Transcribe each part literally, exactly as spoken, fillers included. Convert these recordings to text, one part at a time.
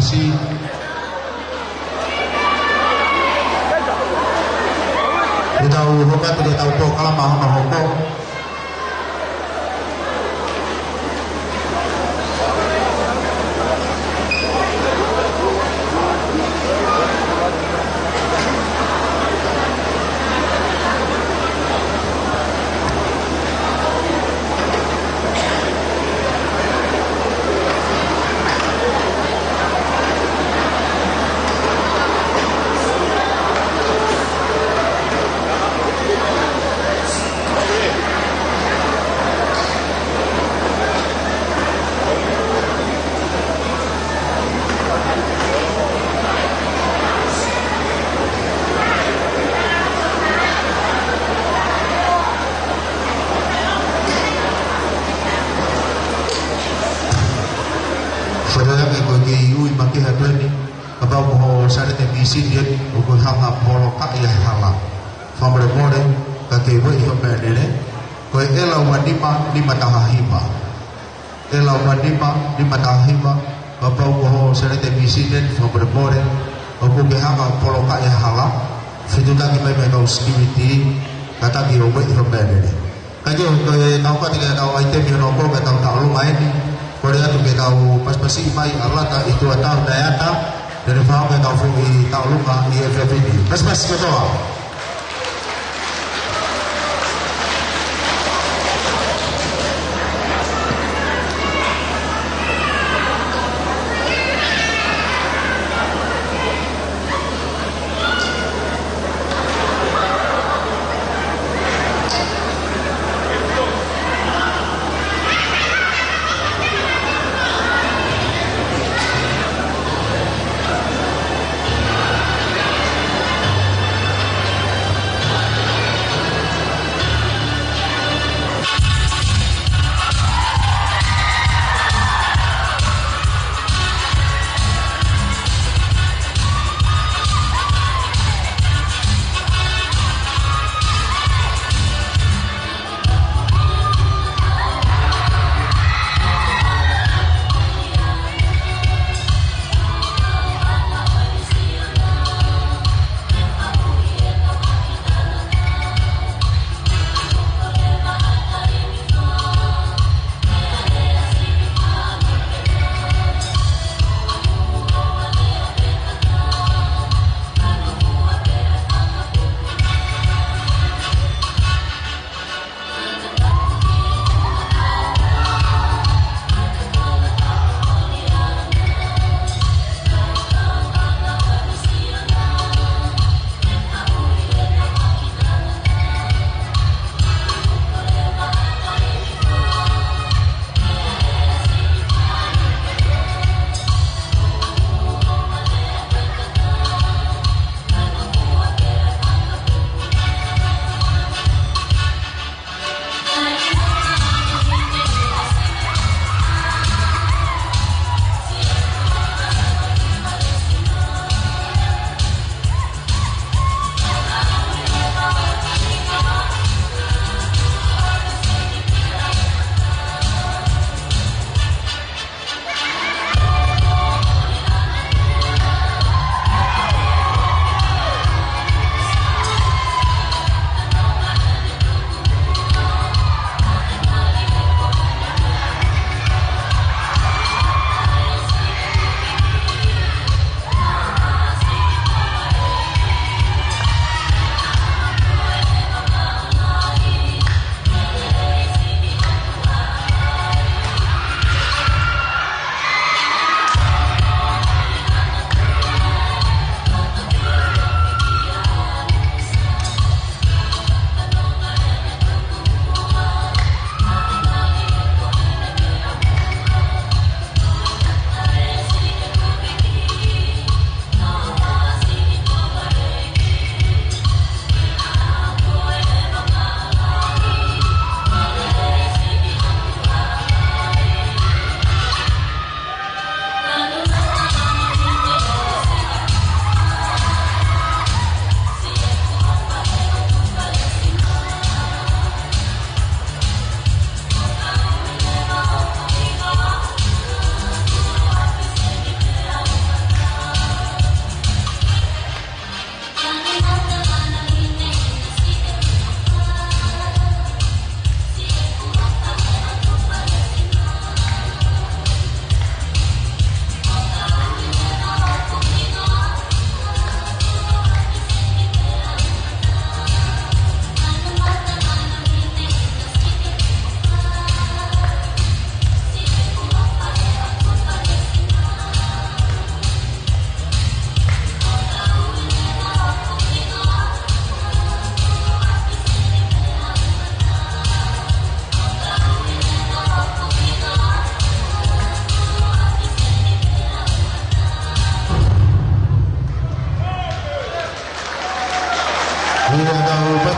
Ke tau hoko atu ki heʻetau polokalama hono hoko. Fale ake ko e kei ui makehe atu eni, kapau ko hoʻo salete misini eni ʻoku ke hanga ʻo polokaʻi ʻa e hala, fakamolemole, ka ke ueʻi ho meʻalele, ko e ʻela ua nima nima taha hiva. ʻEla ua nima nima taha hiva, kapau ko hoʻo salete misini eni, fakamolemole, ʻoku ke hanga ʻo polokaʻi ʻa e hala, fetuʻutaki mai mo e kau security, kātaki ʻo ueʻi ho meʻalele. Kae kehe, ko e tau kati ke tau ʻaitemi hono hoko ke tau taʻolunga eni, kole atu ke tau pasipasiʻi mai ʻa Lata ʻi Tuʻatau Naeata, te ne fai ʻetau foʻi taʻolunga ʻi he efiafi ni. Pasipasi kotoa.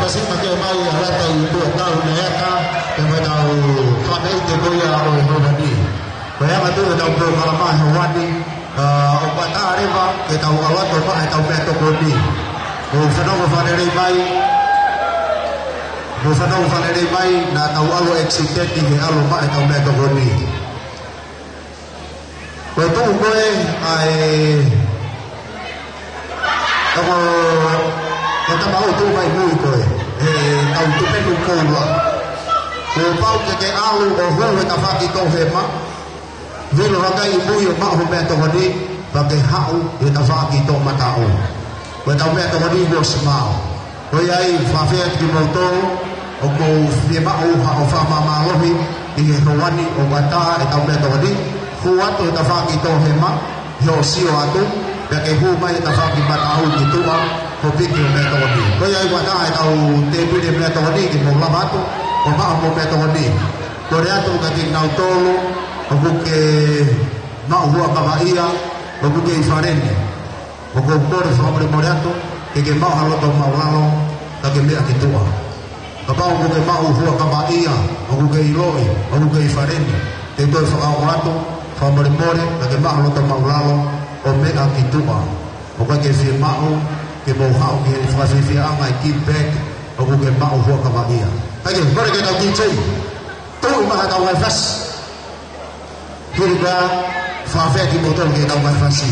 Sima ke mai ʻa Lata ʻi tuʻa tau ne aka, ke mai tau fame i te koia ʻo e hovani. Ko e anga tuʻu ʻetau polokalama he hovani, ʻa, ʻo pata reva, ke tau ʻalu atu ʻo maʻu ʻetau meʻatokoni. Mou fanongo fakalelei mai, mou fanongo fakalelei mai, naʻa tau ʻalu ʻo exit he ʻalu ʻo maʻu ʻetau meʻatokoni. Ko e tuʻu ko ē ʻa e, ʻa ko, ko e tama ʻoku tuʻu mai mui ko ē, ʻe tau tupe nu koula. Kuo pau ke ke ʻalu ʻo hū he tafaʻaki toʻohema, vilo hake ʻi mui ʻo maʻu ho meʻatokoni, pea ke haʻu he tafaʻaki toʻomataʻu. Ko ʻetau meʻatokoni kuo ʻosi maʻu. Ko ia ai, fakafeʻiloaki kimoutolu, ʻoku mou fiemaʻu haʻo fakamālohi ʻi he hovani ʻo ʻatā ʻetau meʻatokoni, hū atu he tafaʻaki toʻohema, he ʻoku sio atu, pea ke hū mai he tafaʻaki mataʻu ki tuʻa, ʻo piki ho meʻatokoni. Ko ia ai, ʻatā ʻetau tēpile meʻatokoni, ke mou lava atu ʻo maʻu homou meʻatokoni. Kole atu kiate kinautolu ʻoku kei maʻu huʻakavaʻia, ʻoku kei fale ni. ʻOku ou kole fakamolemole atu, ke ke maʻu ha loto māʻulalo, ka ke meʻa ki tuʻa. Kapau ʻoku ke maʻu huʻakavaʻia, ʻoku ke ʻiloʻi, ʻoku ke ʻi fale ni, te u toe fakaʻoʻo atu, fakamolemole, ka ke maʻu ha loto māʻulalo, ʻo meʻa ki tuʻa. ʻOku ʻikai ke fiemaʻu ke mou haʻu ki he fakafiefiaʻanga ʻi he give back, ʻoku ke maʻu huʻakavaʻia. Thank you. Kole ke tau kiʻi tei. Tuʻi mai haʻatau ngaahi fasi. Hili ka, fakafeʻiloaki kimoutolu ke tau ngaahi fasi.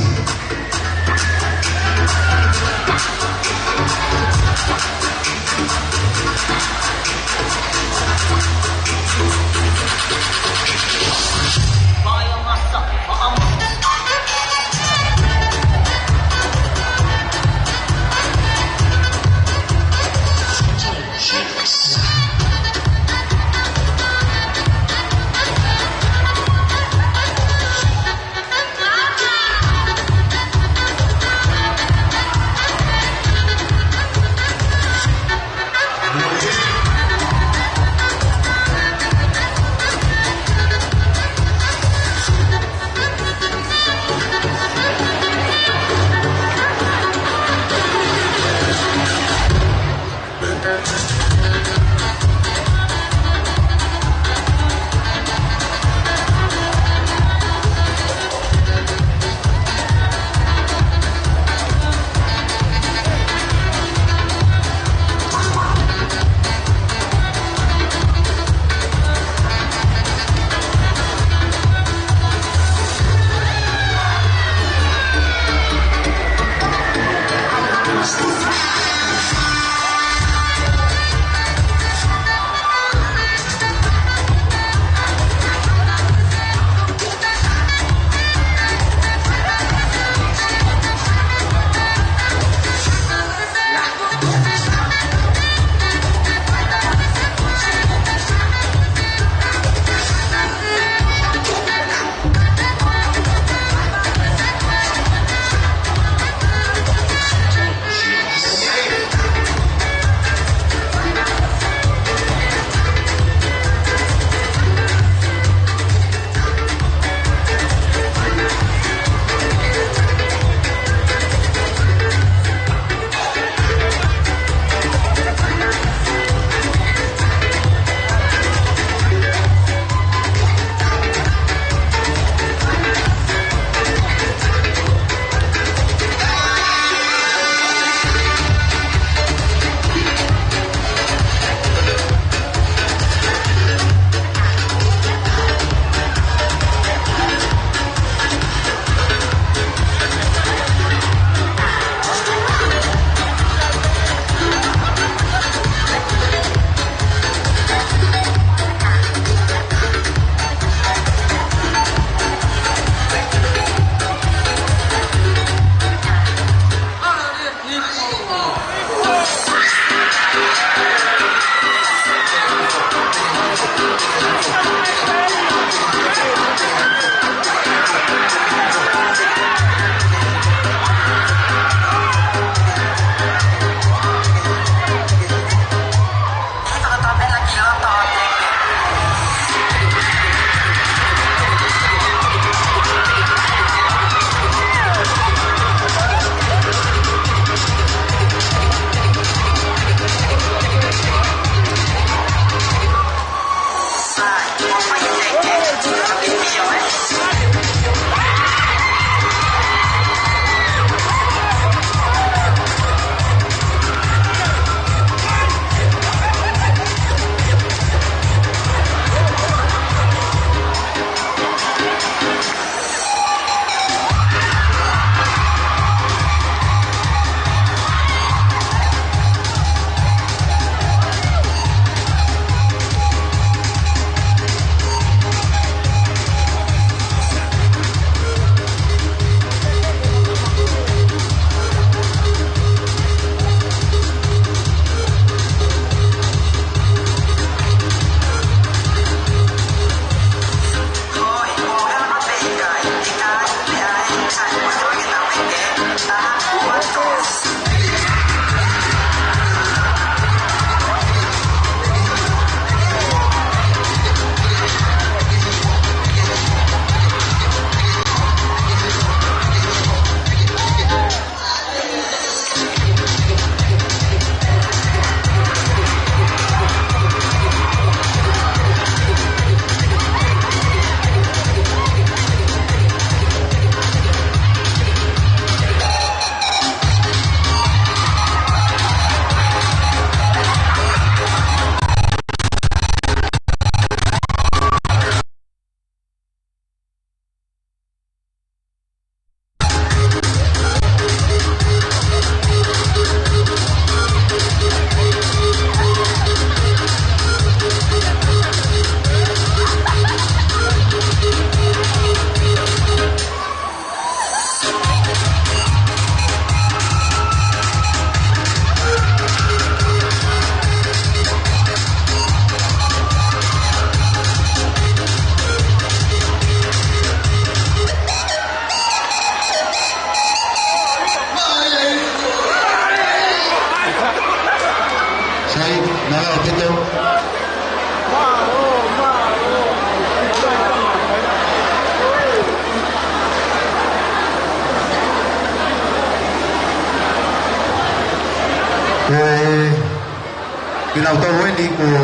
Nautolu eni kuo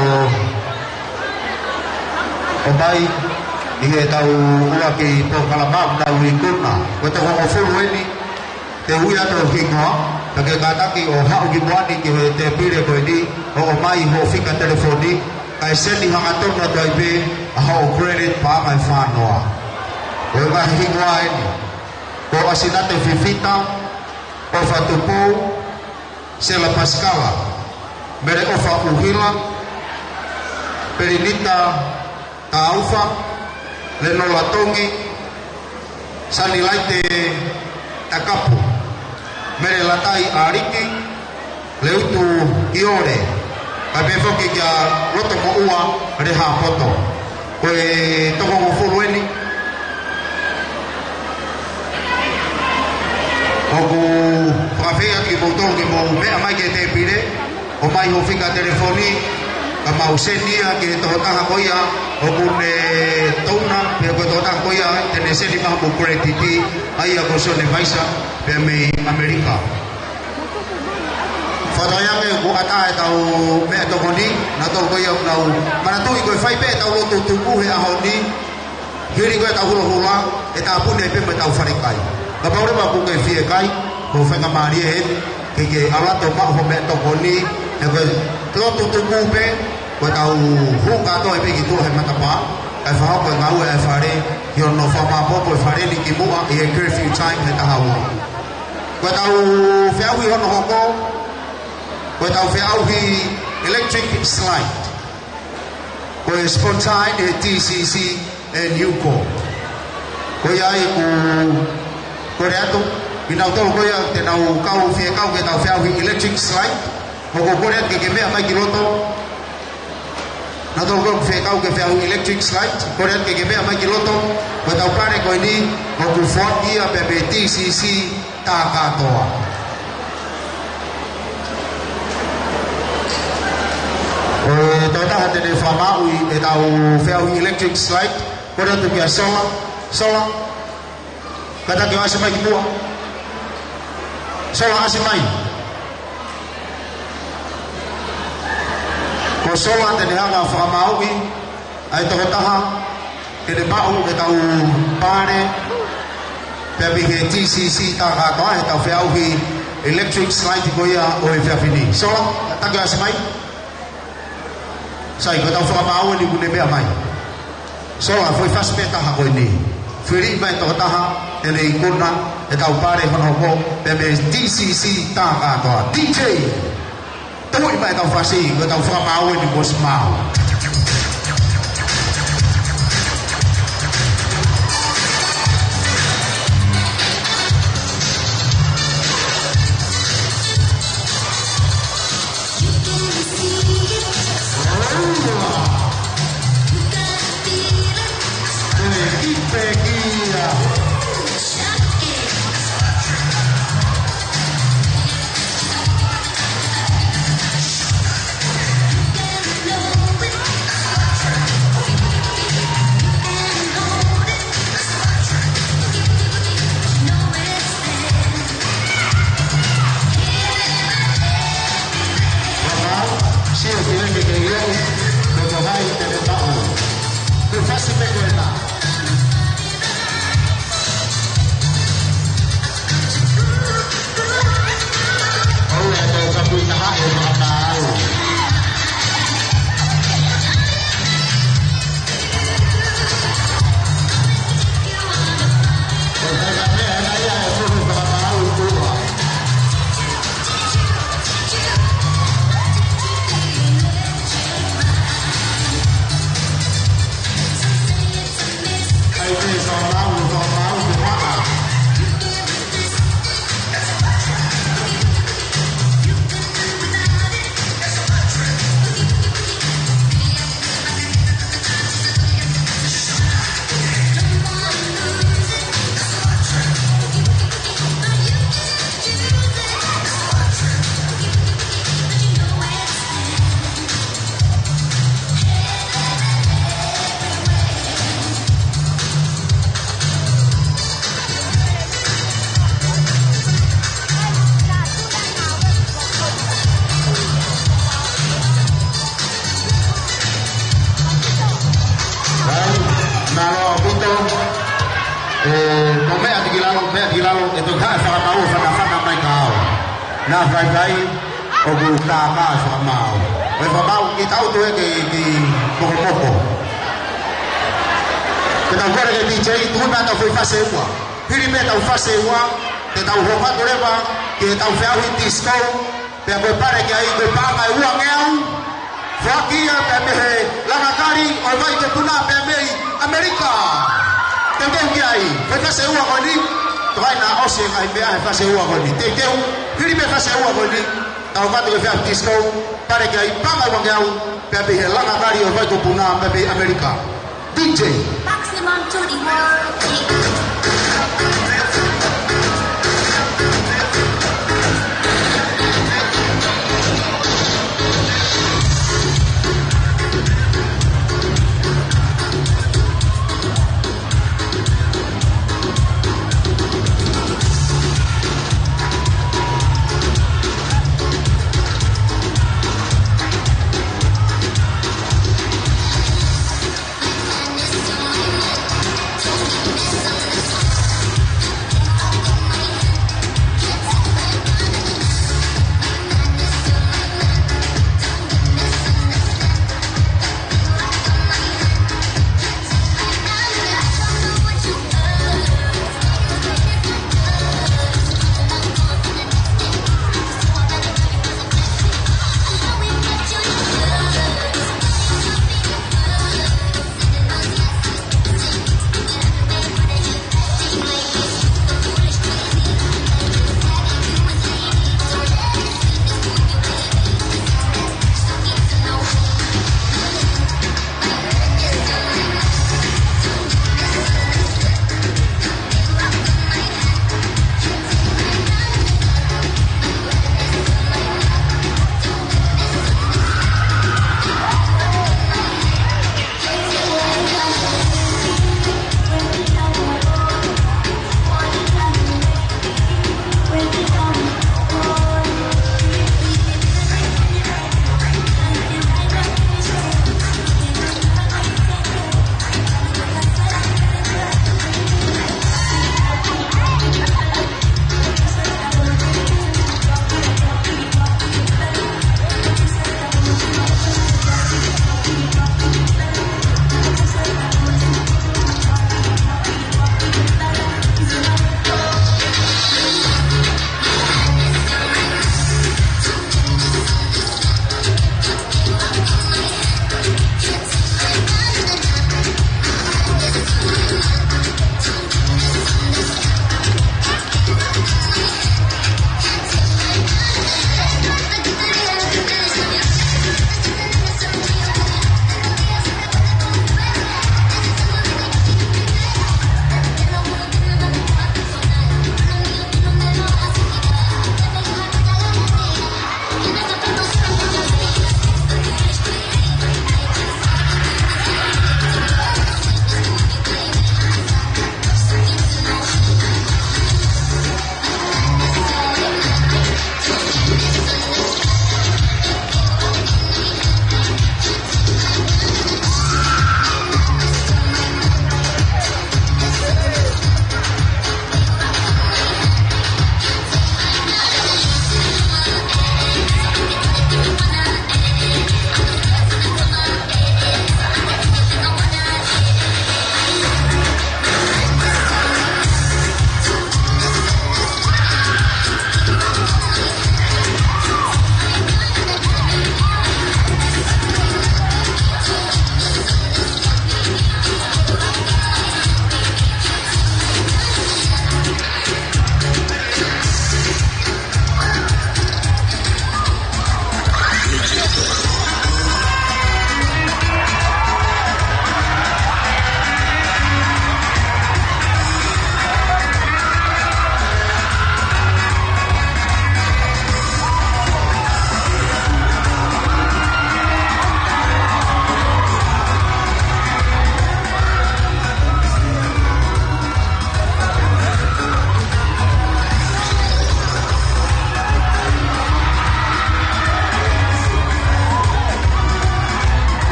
ʻomai ʻi heʻetau ʻuluaki polokalama ʻoku nau ikuna. Ko e toko hongofulu eni te u ui atu hoʻo hingoa, pea ke kātaki ʻo haʻu ki muʻa ni ki he tēpile ko eni, ʻo ʻomai hoʻo fika telefoni, kae seni hangatonu atu ai pē ʻa hoʻo credit paʻanga ʻe fā noa. Ko e ngaahi hingoa eni: ko ʻAsinate Fifita, ʻOfa Tupou, Sela Pasikala, Mele ʻOfa ʻUhila, Pelinita Taufa, Lenola Tongi, Sanilaite Takapu, Mele Latai ʻAliki, Leutu ʻIole, kae pehē foki kia Lotomoʻua Lehāpoto. Ko e toko hongofulu eni. ʻOku ou fakaafeʻi atu kimoutolu ke mou meʻa mai ki he tēpile, ʻomai hoʻo fika telefoni, ka mau seni ia ki he tokotaha ko ia ʻoku ne touna, pe ko e tokotaha ko ia te ne seni mai hoʻomo credit, ʻa ia ko Sione Vaisa, pea mei ʻAmelika. Fakatokangaʻi ange kuo ʻatā ʻetau meʻatokoni, nautolu ko ia ʻoku nau manatuʻi ko e fai pē ʻetau lotu tuku he ʻaho ni, hili ko ʻetau hulohula, ʻe tāpuni ai pē mo ʻetau falekai. Kapau leva ʻoku ke fiekaia, ko e faingamālie eni ke ke ʻalu atu ʻo maʻu hoʻo meʻatokoni, he ko e lotu tuku pē, ko ʻetau hū kātoa ai pē ki tuʻa he matapā, kae fakahoko e ngāue ʻa e fale, ki hono fakamāʻopoʻopo e fale ni kimuʻa ʻi he curfew time he taha ua. Ko ʻetau feʻauhi hono hoko, ko ʻetau feʻauhi electric slide. Ko e sponsor eni he T C C and Yuko. Ko ia ai ʻoku kole atu, kinautolu ko ia te nau kau fiekaia ki heʻetau feʻauhi electric slide, ʻoku kole atu ke ke meʻa mai ki loto. Nautolu ko ia ʻoku fiekaia ki he feʻauhi electric slide, kole atu ke ke meʻa mai ki loto, ko ʻetau pale ko eni, ʻoku foaki ia pē mei he T C C tā kātoa. Ko e tokotaha te ne fakamaʻu ʻetau feʻauhi electric slide, kole atu kia Sola, Sola, kātaki ʻo ʻasi mai ki muʻa. Sola, ʻasi mai. Ko Sola te ne hanga ʻo fakamaʻu ʻa e tokotaha ke ne maʻu ʻetau pale, pea mei he T C C tā kātoa, heʻetau feʻauhi electric slide ko ia ʻo e efiafi ni. Sola, kātaki ʻo ʻasi mai. Sai, ko ʻetau fakamaʻu eni kuo ne meʻa mai. Sola, foʻi fasi pē taha ko eni. Fili mai e tokotaha te ne ikuna ʻetau pale hono hoko, pea mei he T C C tā kātoa. D J. Tau ʻi mai ʻetau fasi, ko ʻetau fakamaʻu eni kuo ʻosi maʻu. Tau kae fakamaau, fanafana mai ka au. Naʻa faifai, ʻoku kākā e fakamaau. Ko e fakamaau, kiʻi tau toe ke, ke mokomoko. Ke tau kole ki he D J, tuku mai ʻetau foʻi fase ua. Hili pē ʻetau fase ua, ke tau hoko atu leva ki heʻetau feʻauhi disco, pea ko e pale ki ai, ko e paʻanga ʻe uangeau. Foaki ia pea mei he langa kali ʻo e Vai ko Puna pea mei ʻAmelika. Teuteu ki ai, ko e fase ua ko eni, tokai naʻa ʻosi e ngaahi meʻa he fase ua ko eni. Teuteu, hili pē fase ua ko eni, tau hoko atu ki he feʻauhi disco, pale ki ai paʻanga ʻe uangeau, pea mei he langa kali ʻo e Vai ko Puna pea mei ʻAmelika. D J. Maximum to the world.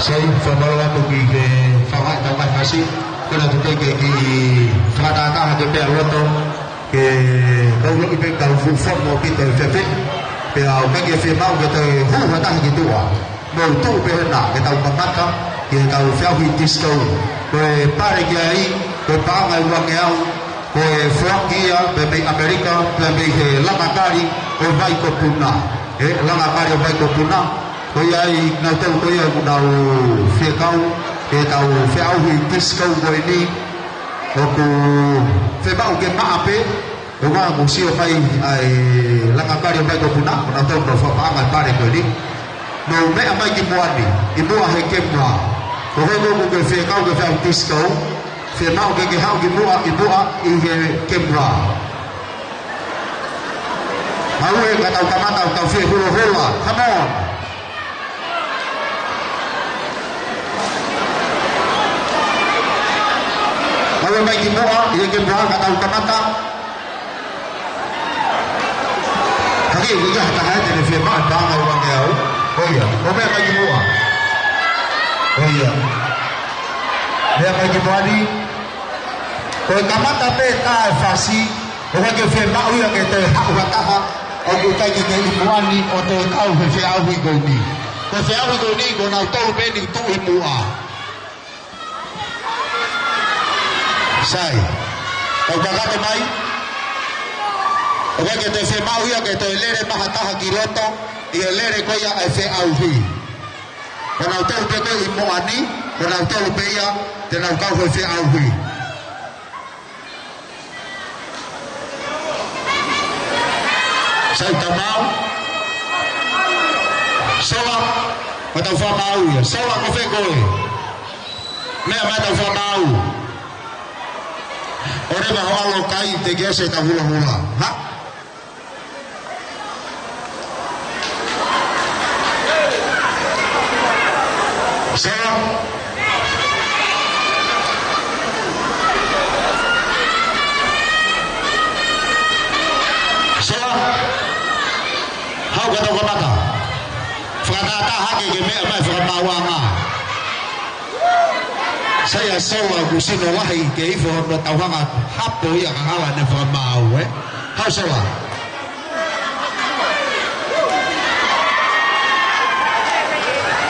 Sai, fakamālō atu ki he fanga ʻetau ngaahi fasi, ko ena tuku ke kiʻi fakatātā hake pē ʻa loto, ke kau loki pē kau fuʻu fonu ʻo pito e fefe, pea ʻoku ʻikai ke fiemaʻu ke toe hū ha taha ki tuʻa. Mou tuʻu pē hena, ke tau kamata, ke tau feʻauhi disco. Ko e pale ki ai, ko e paʻanga ʻe ua ngeau, ko e foaki ia, pea mei ʻAmelika, pea mei he Langakali ʻo Vaikopuna. ʻE, Langakali ʻo Vaikopuna. Ko ia ai, nautolu ko ia ʻoku nau fekau, ke tau feʻauhi disco ko eni, ʻoku fiemaʻu ke maʻa pē, ʻo ʻoku sio mai ai Langakali ʻo Vaikopuna, ʻo nautolu nau fakapaʻanga e pale ko eni. Mou meʻa mai ki muʻa ni, ʻi muʻa he kemera. Ko hoʻo ʻoku ke fekau ke feʻauhi disco, fiemaʻu ke ke haʻu ki muʻa, ʻi muʻa ʻi he kemera. Mau ē ka tau kamata ʻo tau fie hulohula. Come on. Mau ē mai ki muʻa, ʻi he kemera ka tau kamata. Hake, ʻoku ʻi ai ha taha ia te ne fiemaʻu e paʻanga ʻe ua ngeau. ʻOia, ʻo meʻa mai ki muʻa. ʻOia. Meʻa mai ki muʻa ni. Ko e kamata pē tā e fasi, ʻoku ʻikai ke fiemaʻu ia ke toe haʻu ha taha, ʻoku ʻikai ke ʻi muʻa ni ʻo toe kau he feʻauhi ko eni. Ko e feʻauhi ko eni, ko nautolu pē eni tuʻu ʻi muʻa. Sai. Tau kakato mai. ʻOku ʻikai ke toe fiemaʻu ia ke toe lele mai ha taha ki loto, ʻi he lele ko ia e feʻauhi. Ko nautolu pē ko ē ʻi muʻa ni, ko nautolu pē ia, te nau kau he feʻauhi. Sai, tau maʻu. Sola, ko ʻetau fakamaau ia. Sola, ko fē koe? Meʻa mai ʻetau fakamaau. ʻOua naʻa hoʻo ʻalu ʻo kai, te ke ʻosi ʻetau hulohula. Ha? Sola. Sola. Haʻu ka tau kamata. Fakatātā hake ke meʻa mai e fakamaauʻanga. Sai, ʻa Sola ʻoku sino lahi ke ifo hono tauhanga hapo ia ka hala ne fakamaau, ē? Haʻu Sola.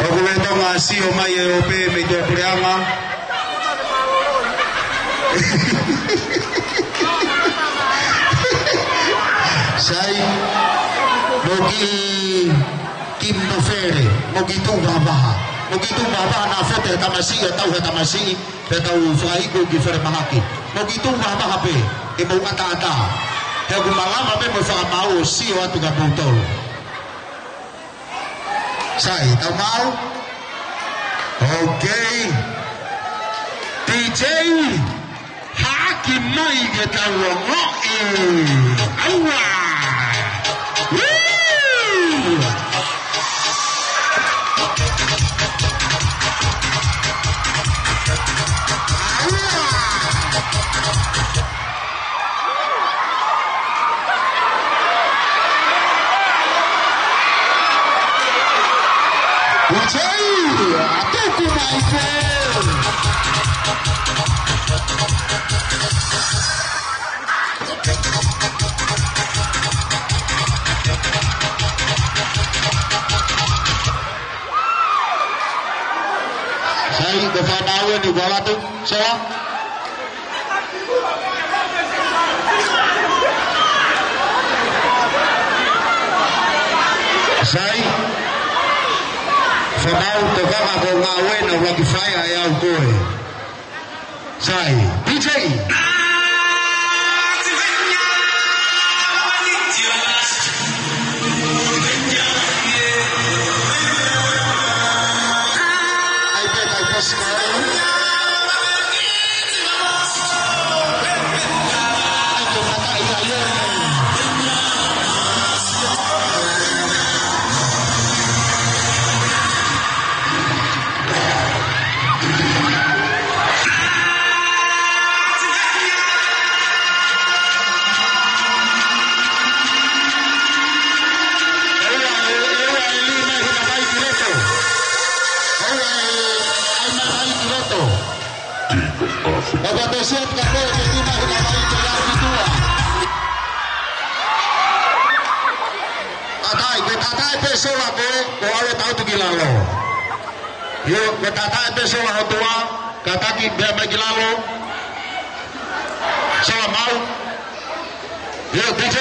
ʻOku lolotonga sio mai e ʻope mei tuʻapuleʻanga. Sai, mou kiʻi, kiʻi mafele, mou kiʻi tuʻu vahavaha. Mou kiʻi tuʻu vahavaha, naʻa fotu e tamasiʻi, ʻo tau he tamasiʻi, pea tau fakahiku ki falemahaki. Mou kiʻi tuʻu vahavaha pē, ke mou ʻataʻatā. He ʻoku malava pē mo e fakamaau ʻo sio atu kia moutolu. Sai, tau maʻu? Okay. D J, haʻaki mai ke tau ongoʻi. ʻAua. Woo! ʻAua. Uche, ʻa tuku mai pē. Sai, ko e fakamaau eni ʻoku ʻalu atu. Sola. Sai. Fakamaau, tokanga ko e ngāue naʻa ʻuluaki fai ai au koe. Sai. D J. Siap ka pē ke lima hina mai ke la ki tuʻa. Tatai, ko e tatai pē sola ko ē, ko e ʻalu atu ki lalo. ʻIo, ko e tatai pē sola ʻo tuʻa, kātaki pea mai ki lalo. Sola maʻu. ʻIo, D J.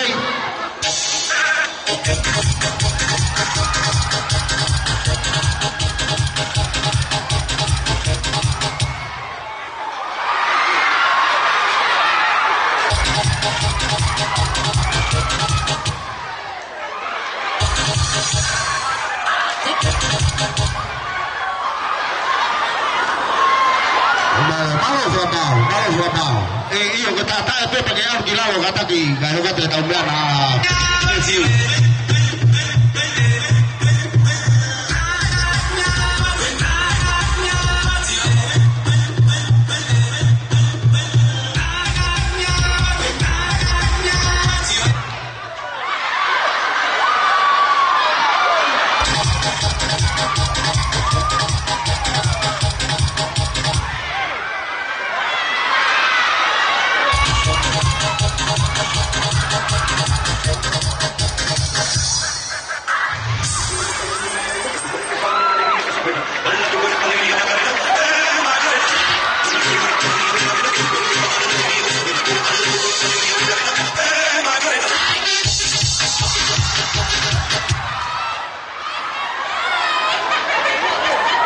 Mālō, mālō Fuakau, mālō Fuakau. ʻE, ʻio, ko e tatai pē pea ke ʻalu ki lalo kātaki, kae hoko atu e tau meʻa na. Thank you.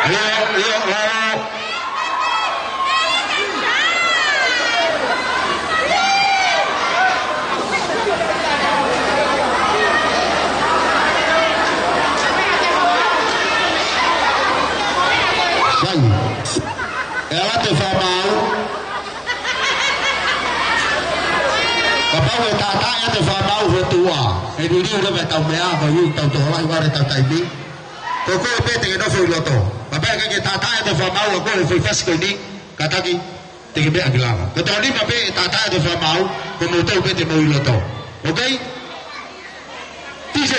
ʻIo, ʻio, ʻio. Sai. ʻE ala atu e fakamaau. Kapau ʻe tatai atu e fakamaau ʻo tuʻa, ʻe liliu leva e tau meʻa, ko e ʻū tau tokolahi ʻoku ʻi ai e tau taimi. Ko koe pē te ke nofo ʻi loto. Kapau ʻe ʻikai ke tatai atu e fakamaau ʻa koe he foʻi fasi ko eni, kātaki, te ke meʻa ki lalo. Ko e toko nima pē ʻe tatai atu e fakamaau, ko moutolu pē te mou ʻi loto. Okay? D J.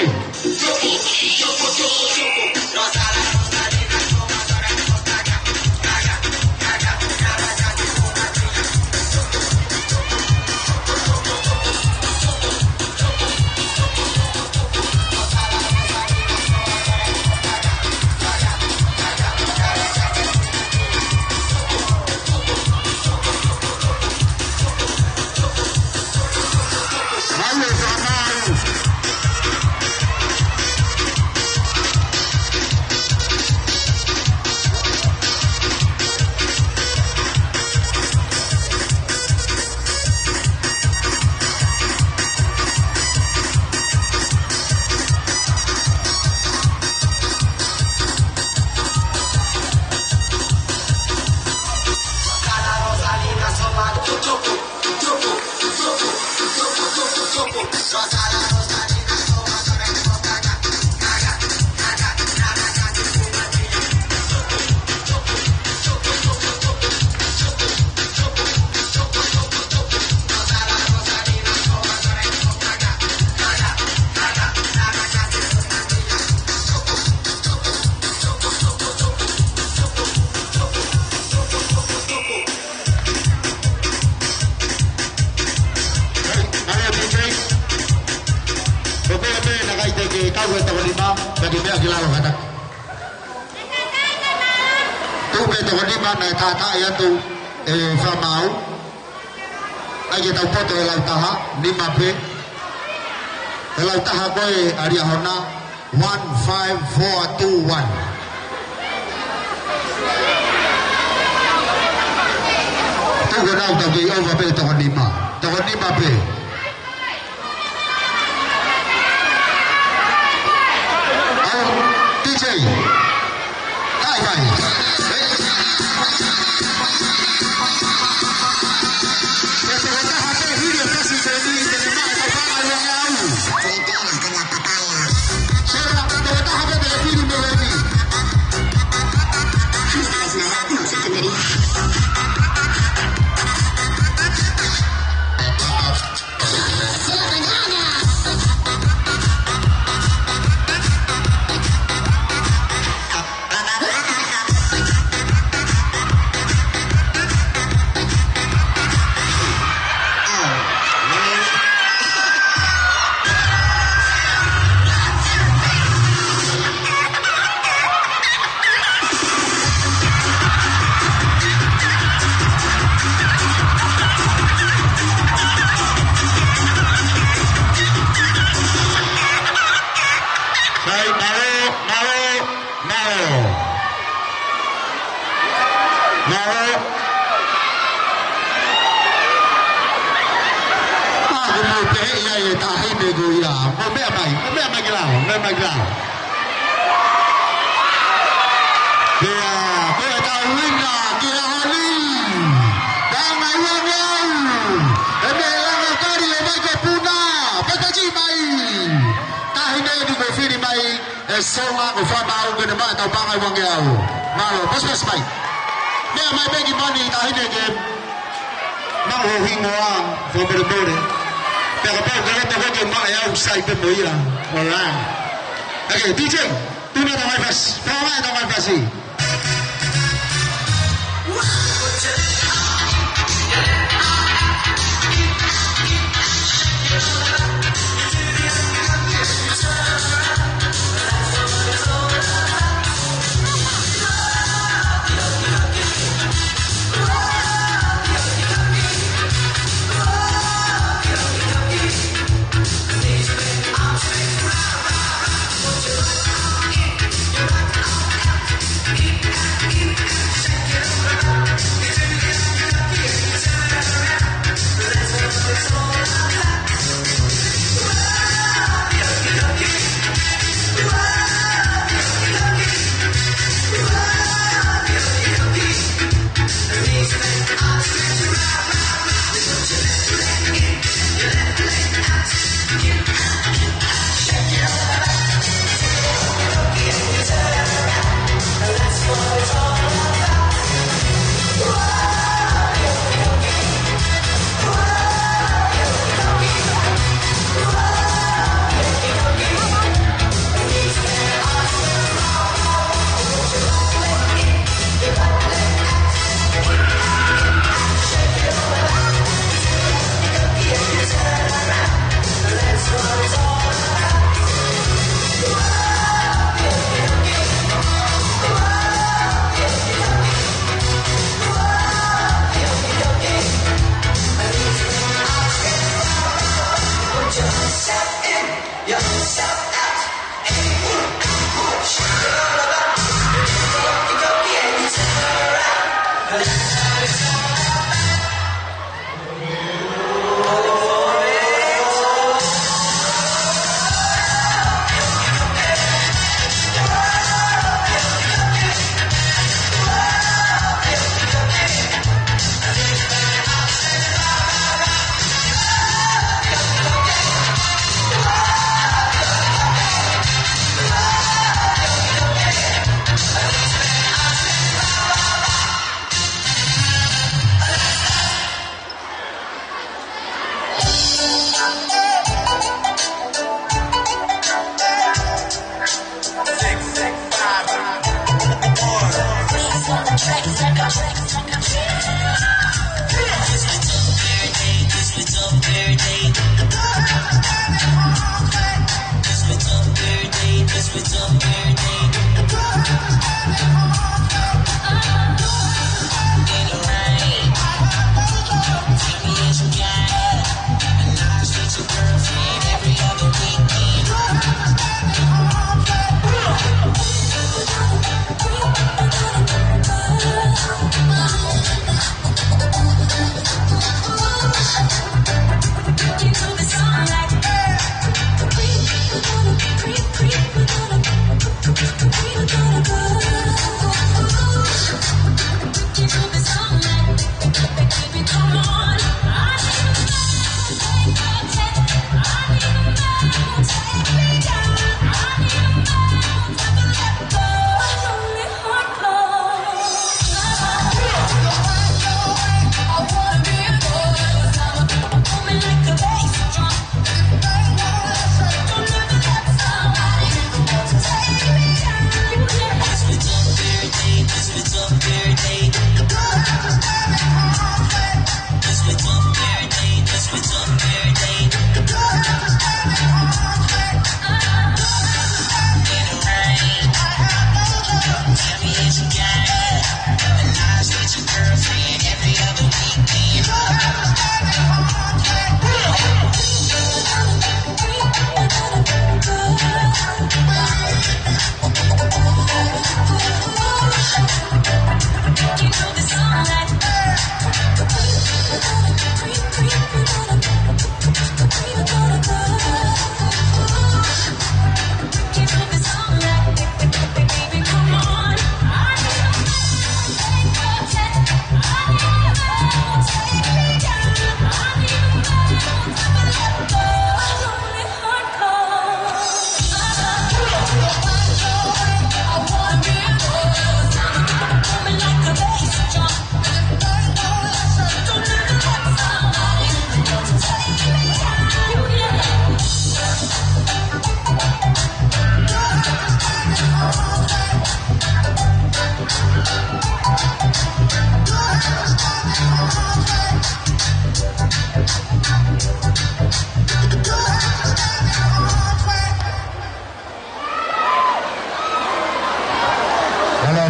Mālō D J. Ko koe pē naʻe ʻikai te ke kau he toko nima, pea ke meʻa ki lalo kātaki. Tuʻu pē toko nima naʻe tatai atu e fakamaau. ʻAi ke tau poto he lau taha, nima pē. He lau taha ko ē ʻa Liahona, one five four two one. Tuku nau tau kei ova pē toko nima. Toko nima pē. ʻAu, D J. Hai, hai. Mālō. Mālō. Mālō mo pehē ia e taʻahine ko ia. Mo meʻa mai, mo meʻa mai ki lalo, meʻa mai ki lalo. Pea, ko e tauhina ki he ʻaho ni. Taʻanga ua ngeau. ʻE meʻa langa kari ʻe mai ko Puna. Pea taʻaki mai. Taʻahine ni ko fili mai. ʻE Sola ko Fānau ke ne maʻa tau panga ua ngeau. Mālō, pasipasi mai. Meʻa mai pē ki mani taʻahine ke maʻu ho hingoa, fakamolemole. Pea kapau ke lata koe ke maʻa e au sai pē mo ia. All right. Okay, D J, tuna tau mai fasi. Fakamolemole tau mai fasi.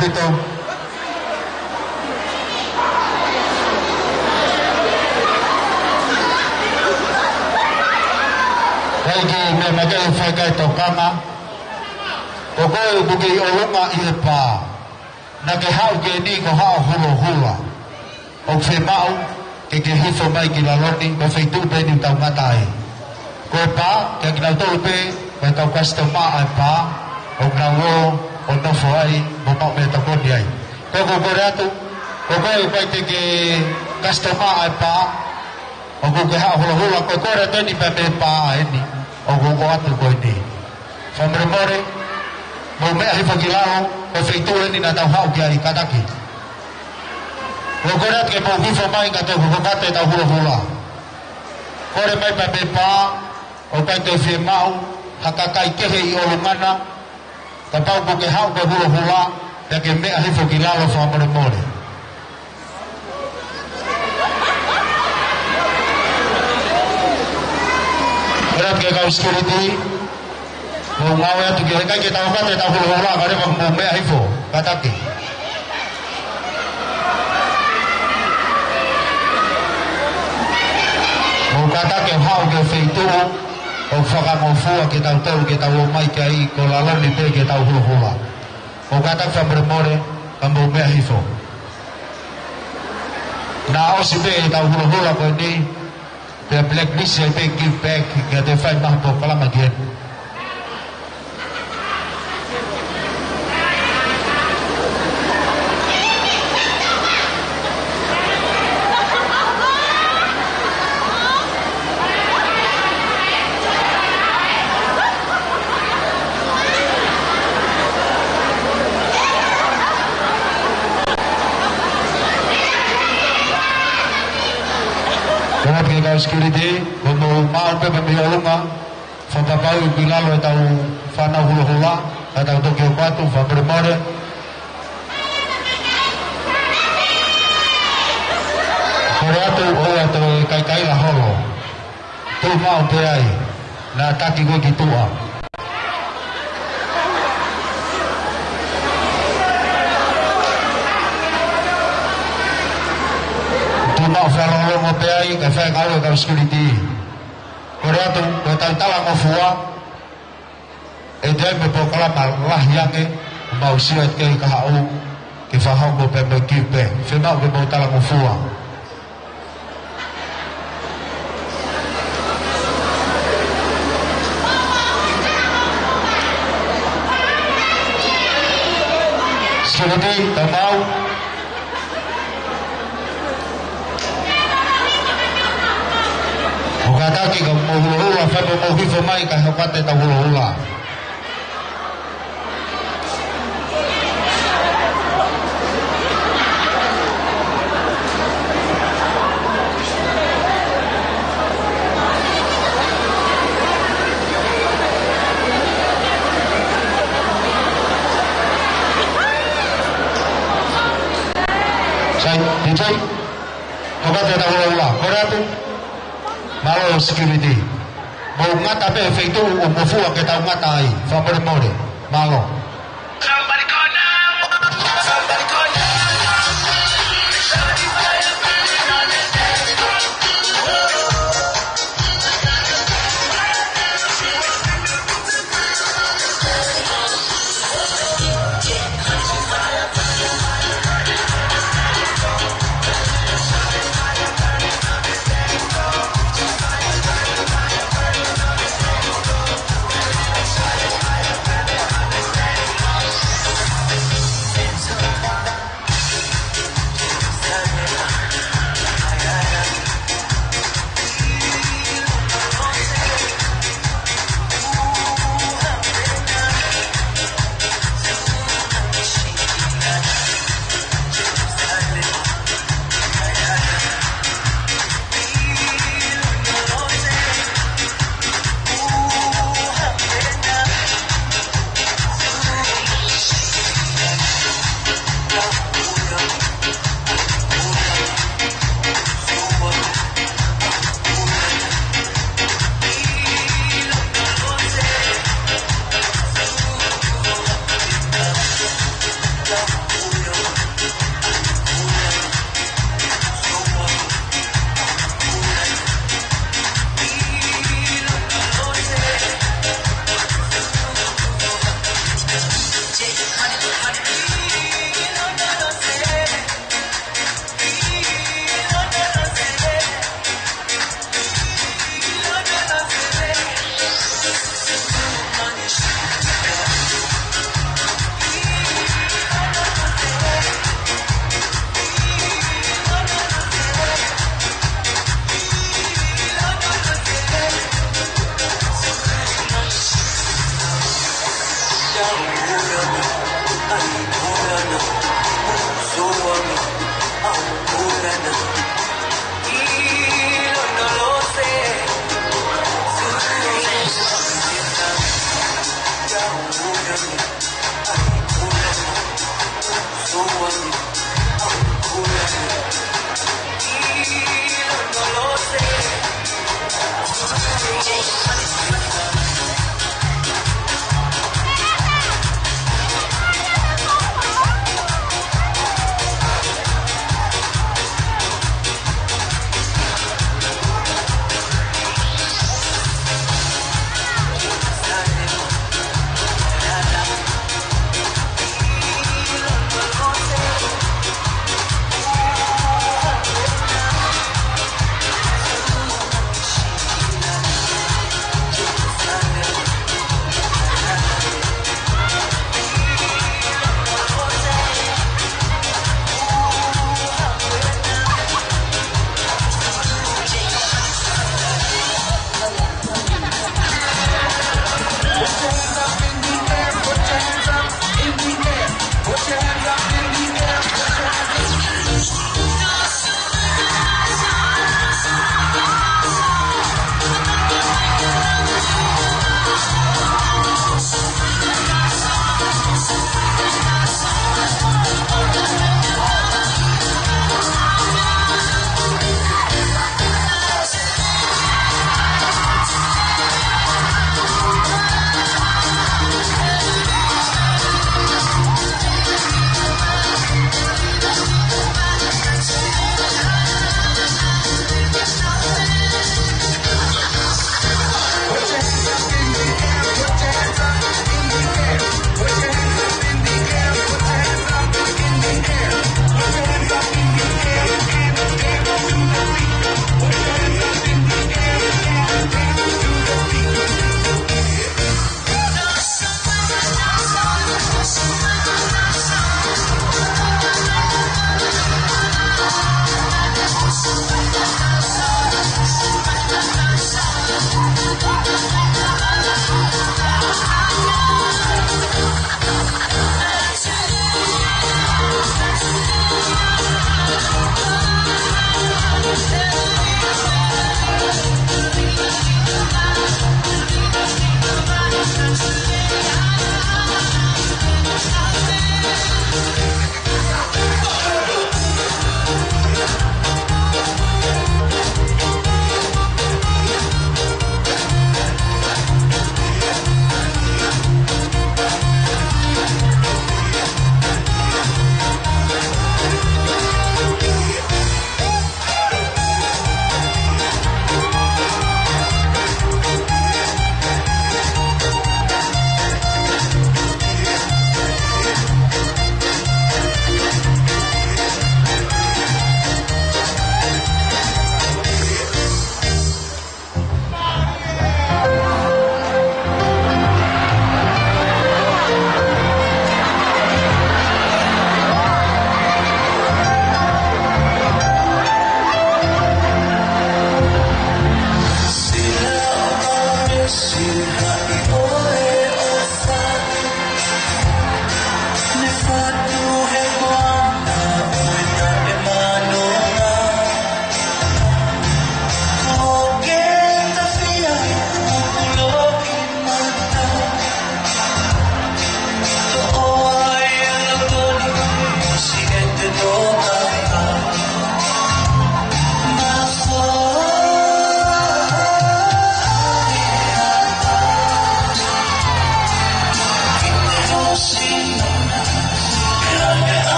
Pito. Kae meʻa mai ke fai e tokanga. Ko koe ʻoku ke ʻi ʻolunga ʻi he pā. Naʻa ke haʻu ki heni ko e haʻu ʻo hulohula. ʻOku fiemaʻu ke ke hifo mai ki lalo ni, ko e feituʻu pē eni ʻoku tau ngata ai. Ko e pā, kiate kinautolu pē, ko e kau customer ʻa e pā, ʻoku nau ō ʻo nofo ai, mo maʻu meʻatokoni ai. Ko ʻeku kole atu, ko koe ʻoku ʻikai te ke customer ʻa e pā, ʻoku ke haʻu ʻo hulohula, ko e kole atu eni pē mei he pā eni, ʻoku ʻoatu ko eni. Fakamolemole, mou meʻa hifo ki lalo, ko e feituʻu eni naʻa tau haʻu ki ai, kātaki. Ko e kole atu ke mou hifo mai ka tau hoko atu ʻetau hulohula. Kole mai pē mei he pā, ʻoku ʻikai ke fiemaʻu ha kakai kehe ʻi ʻolunga na, kapau ʻoku ke haʻu ko e hulohula, pea ke meʻa hifo ki lalo fakamolemole. Kole atu ki he kau security, mou ngāue atu ki he ʻikai ke tau hoko atu ʻetau hulohula, kae ʻoua ke mou meʻa hifo, kātaki. Mou kātaki ʻo haʻu ki he feituʻu ʻoku fakangofua kitautolu ke tau ō mai ki ai, ko lalo ni pē ke tau hulohula. Mou kātaki fakamolemole, ka mou meʻa hifo. Naʻe ʻosi pē ʻetau hulohula ko eni, pea blacklist ai pē give back, kiate fai maha polokalama ki heni. Kole atu ki he kau security, ko e mou maʻu pē mei ʻolunga, fakapapauʻi ʻoku ʻi lalo ʻetau fānau hulohula, ka tau toki hoko atu, fakamolemole. Kole atu ʻoua toe kaikaila holo. Tuʻu maʻu pē ai, naʻa taki koe ki tuʻa. Tuʻu maʻu fakalongolongo pē ai, kae fai e ngāue ʻa e kau security. Kole atu, ko ʻetau talangofua, ʻe toe ʻi ai mo e polokalama lahi ange, mau sio atu ki ai ka haʻu, ke fakahoko pē mo e give back. Fiemaʻu ke mou talangofua. Security, tau maʻu. Mou kātaki ka mou hulohula, fai pē mou hifo mai ka hoko atu ʻetau hulohula. Sai, D J. Hoko atu ʻetau hulohula. Kole atu. Mālō security. Mou ngata pē he feituʻu ʻoku mou fua ke tau ngata ai. Fakamolemole. Mālō.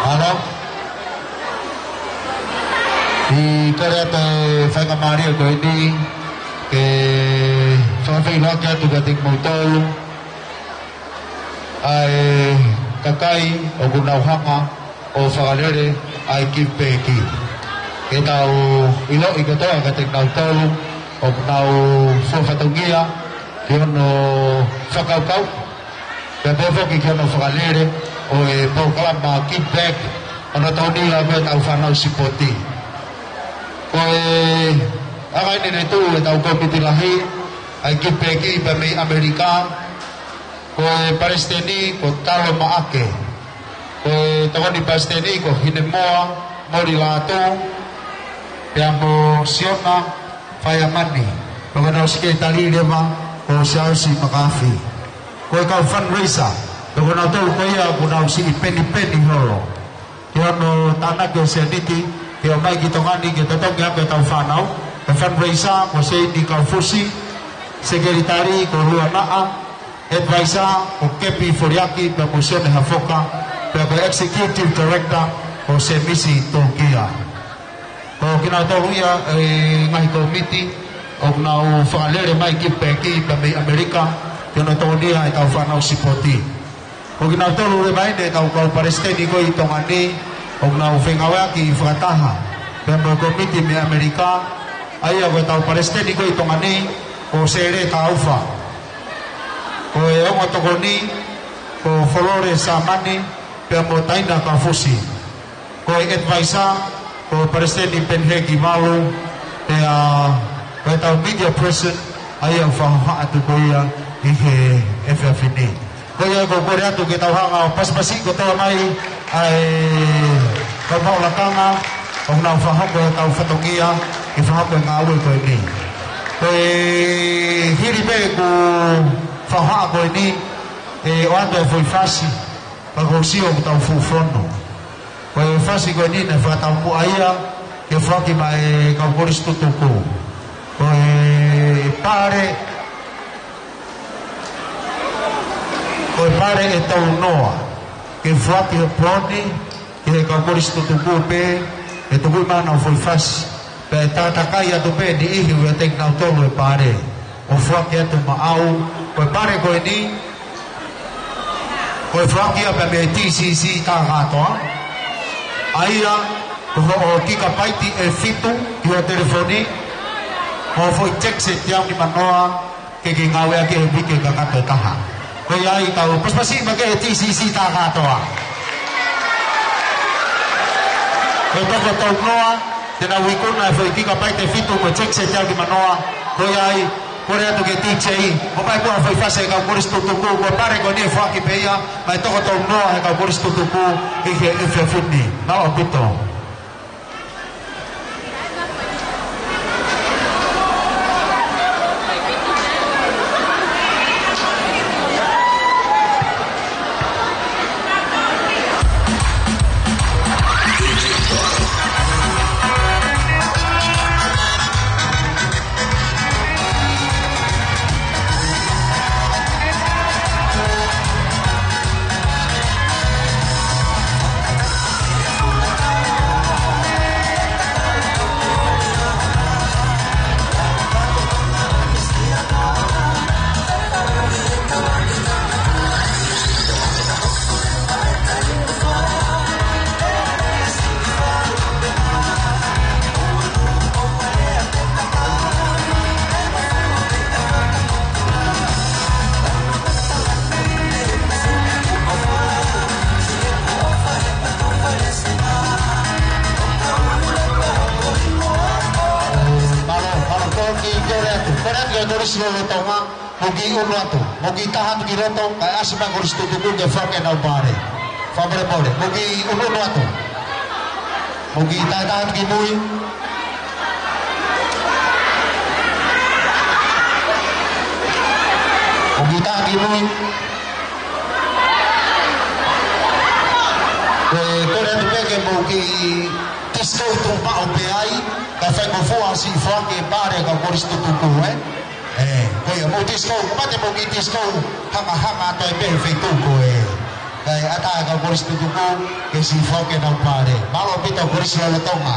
Mālō. ʻI he kole atu e faingamālie ko eni, ke fakafeʻiloaki atu kiate kimoutolu ʻa e kakai ʻoku nau hanga ʻo fakalele ʻa e Give Back. Ke tau ʻiloʻi kotoa kiate kinautolu ʻoku nau fua fatongia ki hono fakakaukau, pea pehē foki ki hono fakalele ʻo e polokalama Give Back, ʻo nau taunia ko ʻetau fānau sipoti. Ko e ʻa eni ne tuʻu ʻetau kōmiti lahi ʻa e Give Back pea mei ʻAmelika, ko e palesiteni ko Talo Maʻake. Ko e tokoni palesiteni ko Hinemoa Moli Lātū, pea mo Siona Faiamani. Pea ko ʻenau sekelitali leva ko Siaosi Makafi. Ko e kau fundraiser, pea ko kinautolu ko ia ʻoku nau siʻi penipeni holo ki hono tānaki ʻo e sēniti ke ʻomai ki Tonga ni ke totongi ʻaki ʻetau fānau. Ko e fundraiser ko Seini Kaufusi, sekelitali ko Luanaʻa, advisor ko Kepi Foliaki pea mo Sione Hafoka, pea ko e executive director ko Semisi Tokia. Ko kinautolu ia e ngaahi kōmiti ʻoku nau fakalele mai Give Back pea mei ʻAmelika ki hono taunia ʻetau fānau sipoti. Ko kinautolu leva eni ʻetau kau palesiteni ko ē ʻi Tonga ni ʻoku nau fengāueʻaki fakataha pea mo e kōmiti mei ʻAmelika, ʻa ia ko ʻetau palesiteni ko ē ʻi Tonga ni ko Sele Taufa. Ko e ongo tokoni ko Folore Samani pea mo Taina Kaufusi. Ko e advisor ko Palesiteni Peniheki Valu, pea ko ʻetau media person, ʻa ia ʻoku fakahā atu ko ia ʻi he efiafi ni. Ko ia ʻoku ou kole atu ke tau hanga ʻo pasipasi kotoa mai ʻa e kau maʻu lakanga ʻoku nau fakahoko ʻetau fatongia ʻi he fakahoko e ngāue ko eni. Ko e hili pē ʻeku fakahā ko eni, ʻe ʻoatu e foʻi fasi, ka ʻoku ou sio ʻoku tau fuʻu fonu. Ko e fasi ko eni naʻe fakataumuʻa ia ke foaki maʻa e kau kolisi tutuku. Ko e pale Pale ʻe tau noa ke foaki e pooni ki he kau kolisi tutuku pē, ʻe tuku mai ʻenau foʻi fasi, pea ʻe tātakai atu pē ʻe niʻihi ʻo ʻiate kinautolu e pale ʻo foaki atu maʻau. Ko e pale ko eni, ko e foaki ia pē mei he T C C Takatoa. ʻA ia, ko hoʻo kikapaiti ʻe fitu ki ho telefoni, mo e foʻi text ʻe teau nimanoa, ke ke ngāueʻaki he uike kakato ʻe taha. Ko ia ai kau pasipasi mai ki he T C C Takatoa. Ko e toko tau noa, te nau ikuna e foʻi kikapaiti ʻe fitu mo e text ʻe teau nimanoa. Ko ia ai, kole atu ki he D J, ʻomai muʻa e foʻi fasi ʻa e kau kolisi tutuku, ko e pale ko eni ʻe foaki pē ia, mei he toko tau noa ʻa e kau kolisi tutuku ʻi he efiafi ni. Mālō ʻaupito. Mālō, mālō, ko e kiʻi kole atu. Kole atu ki he kolisi lolotonga, mou kiʻi ʻunu atu. Mou kiʻi taha atu ki loto, kae ʻasi mai e kolisi tutuku ke foaki ʻenau pale. Fakamolemole, mou kiʻi ʻunuʻunu atu. Mou kiʻi taha atu ki mui. Mou kiʻi taha atu ki mui. Ko e kole atu pē ke mou kiʻi disco tuʻu maʻu pē ai, kae faingofua siʻi foaki e pale ʻa e kau kolisi tutuku, ē? Ē, ko ia, mou disco, kapau te mou kiʻi disco, hangahanga atu ai pē he feituʻu ko ē. Kae ʻatā e kau kolisi tutuku ke siʻi foaki ʻenau pale. Mālō ʻaupito kolisi lolotonga.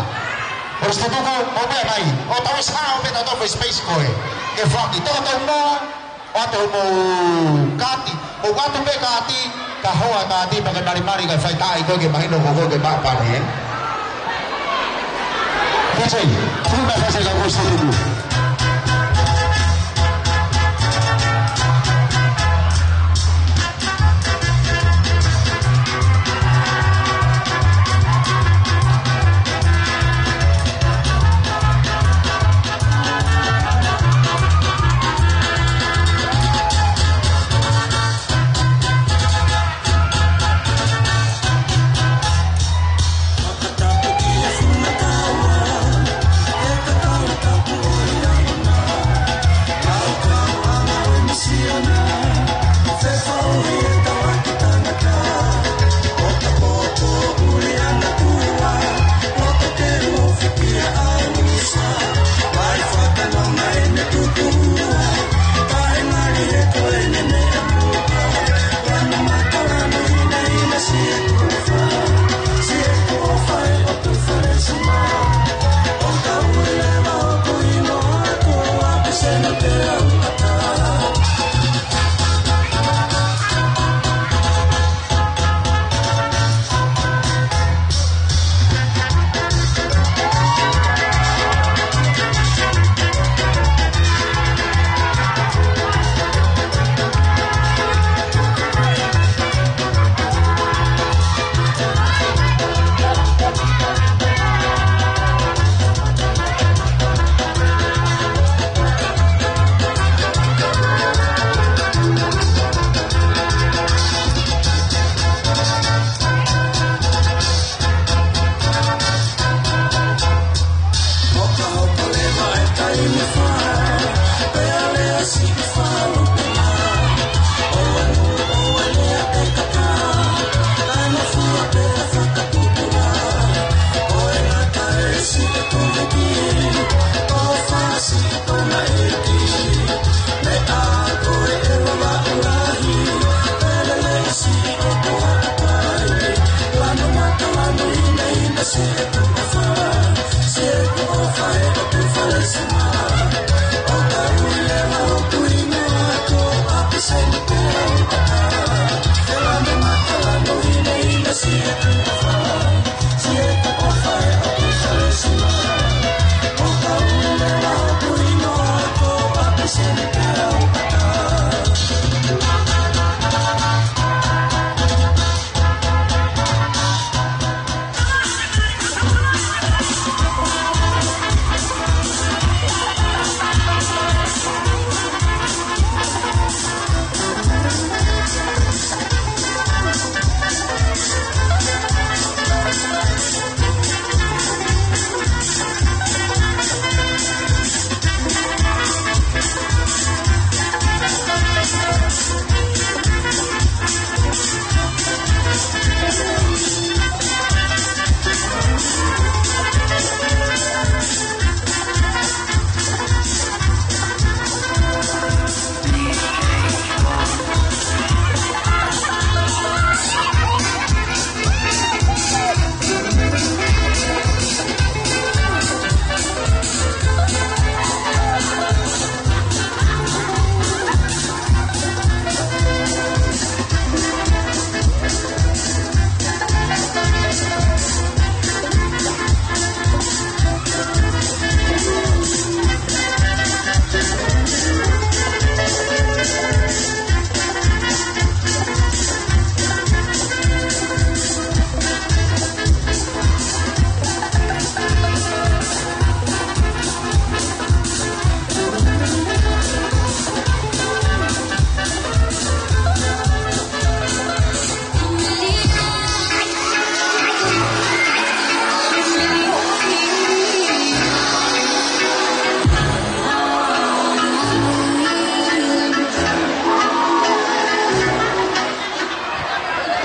Kolisi tutuku, mou meʻa mai. ʻO tau ʻosi hao pē tautolu foʻi space ko ē ke foaki. Toko tau noa, ʻoatu hoʻomou kaati. ʻOatu pē kaati, ka hoa kaati, pea ke malimali kae faitaaʻi koe ke mahino ko koe ke maʻu pale, ē? Pese, tuku mai e fasi ʻa e kau kolisi tutuku.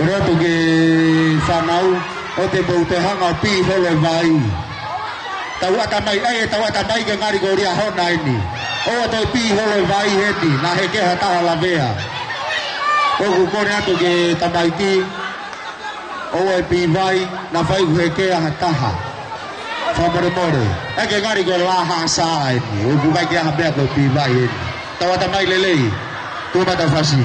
Kole atu ki he fānau, ʻoua te mou toe hanga ʻo pī holo e vai. Tau ʻatamai, ʻai e tau ʻatamai ke ngali ko e ʻaho ni eni. ʻOua toe pī holo e vai heni, naʻa hekea ha taha lavea. ʻOku kole atu ki he tamaiki, ʻoua ʻe pī vai, naʻa faifai hekea ha taha. Fakamolemole. ʻAi ke ngali ko e laha sa eni. ʻOku ʻikai ke ʻi ai ha meʻa ko e pī vai eni. Tau ʻatamai lelei. Tuʻu mai ʻetau fasi.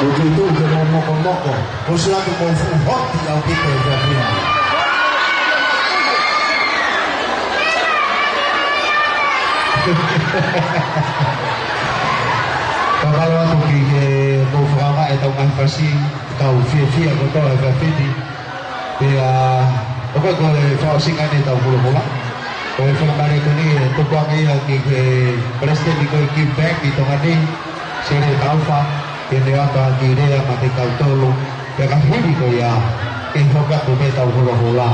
ʻOku tuʻu ke mou mokomoko, ko e sila ke mou fuʻu hoti ʻaupito he efiafi ni. Ka mālō atu ki he mou fakaanga ʻetau ngaahi fasi, kau fiefia kotoa he efiafi ni. Pea, ʻoku ʻikai ko e fakaʻosinga eni ʻetau hulohula. Ko e faingamālie ko eni ʻe tuku ange ia ki he palesiteni ko ē Give Back ʻi Tonga ni, Sele Taufa, ke ne ʻoatu ʻa e kiʻi lea maʻa kitautolu, pea ka hili ko ia, ke hoko atu pē ʻetau hulohula.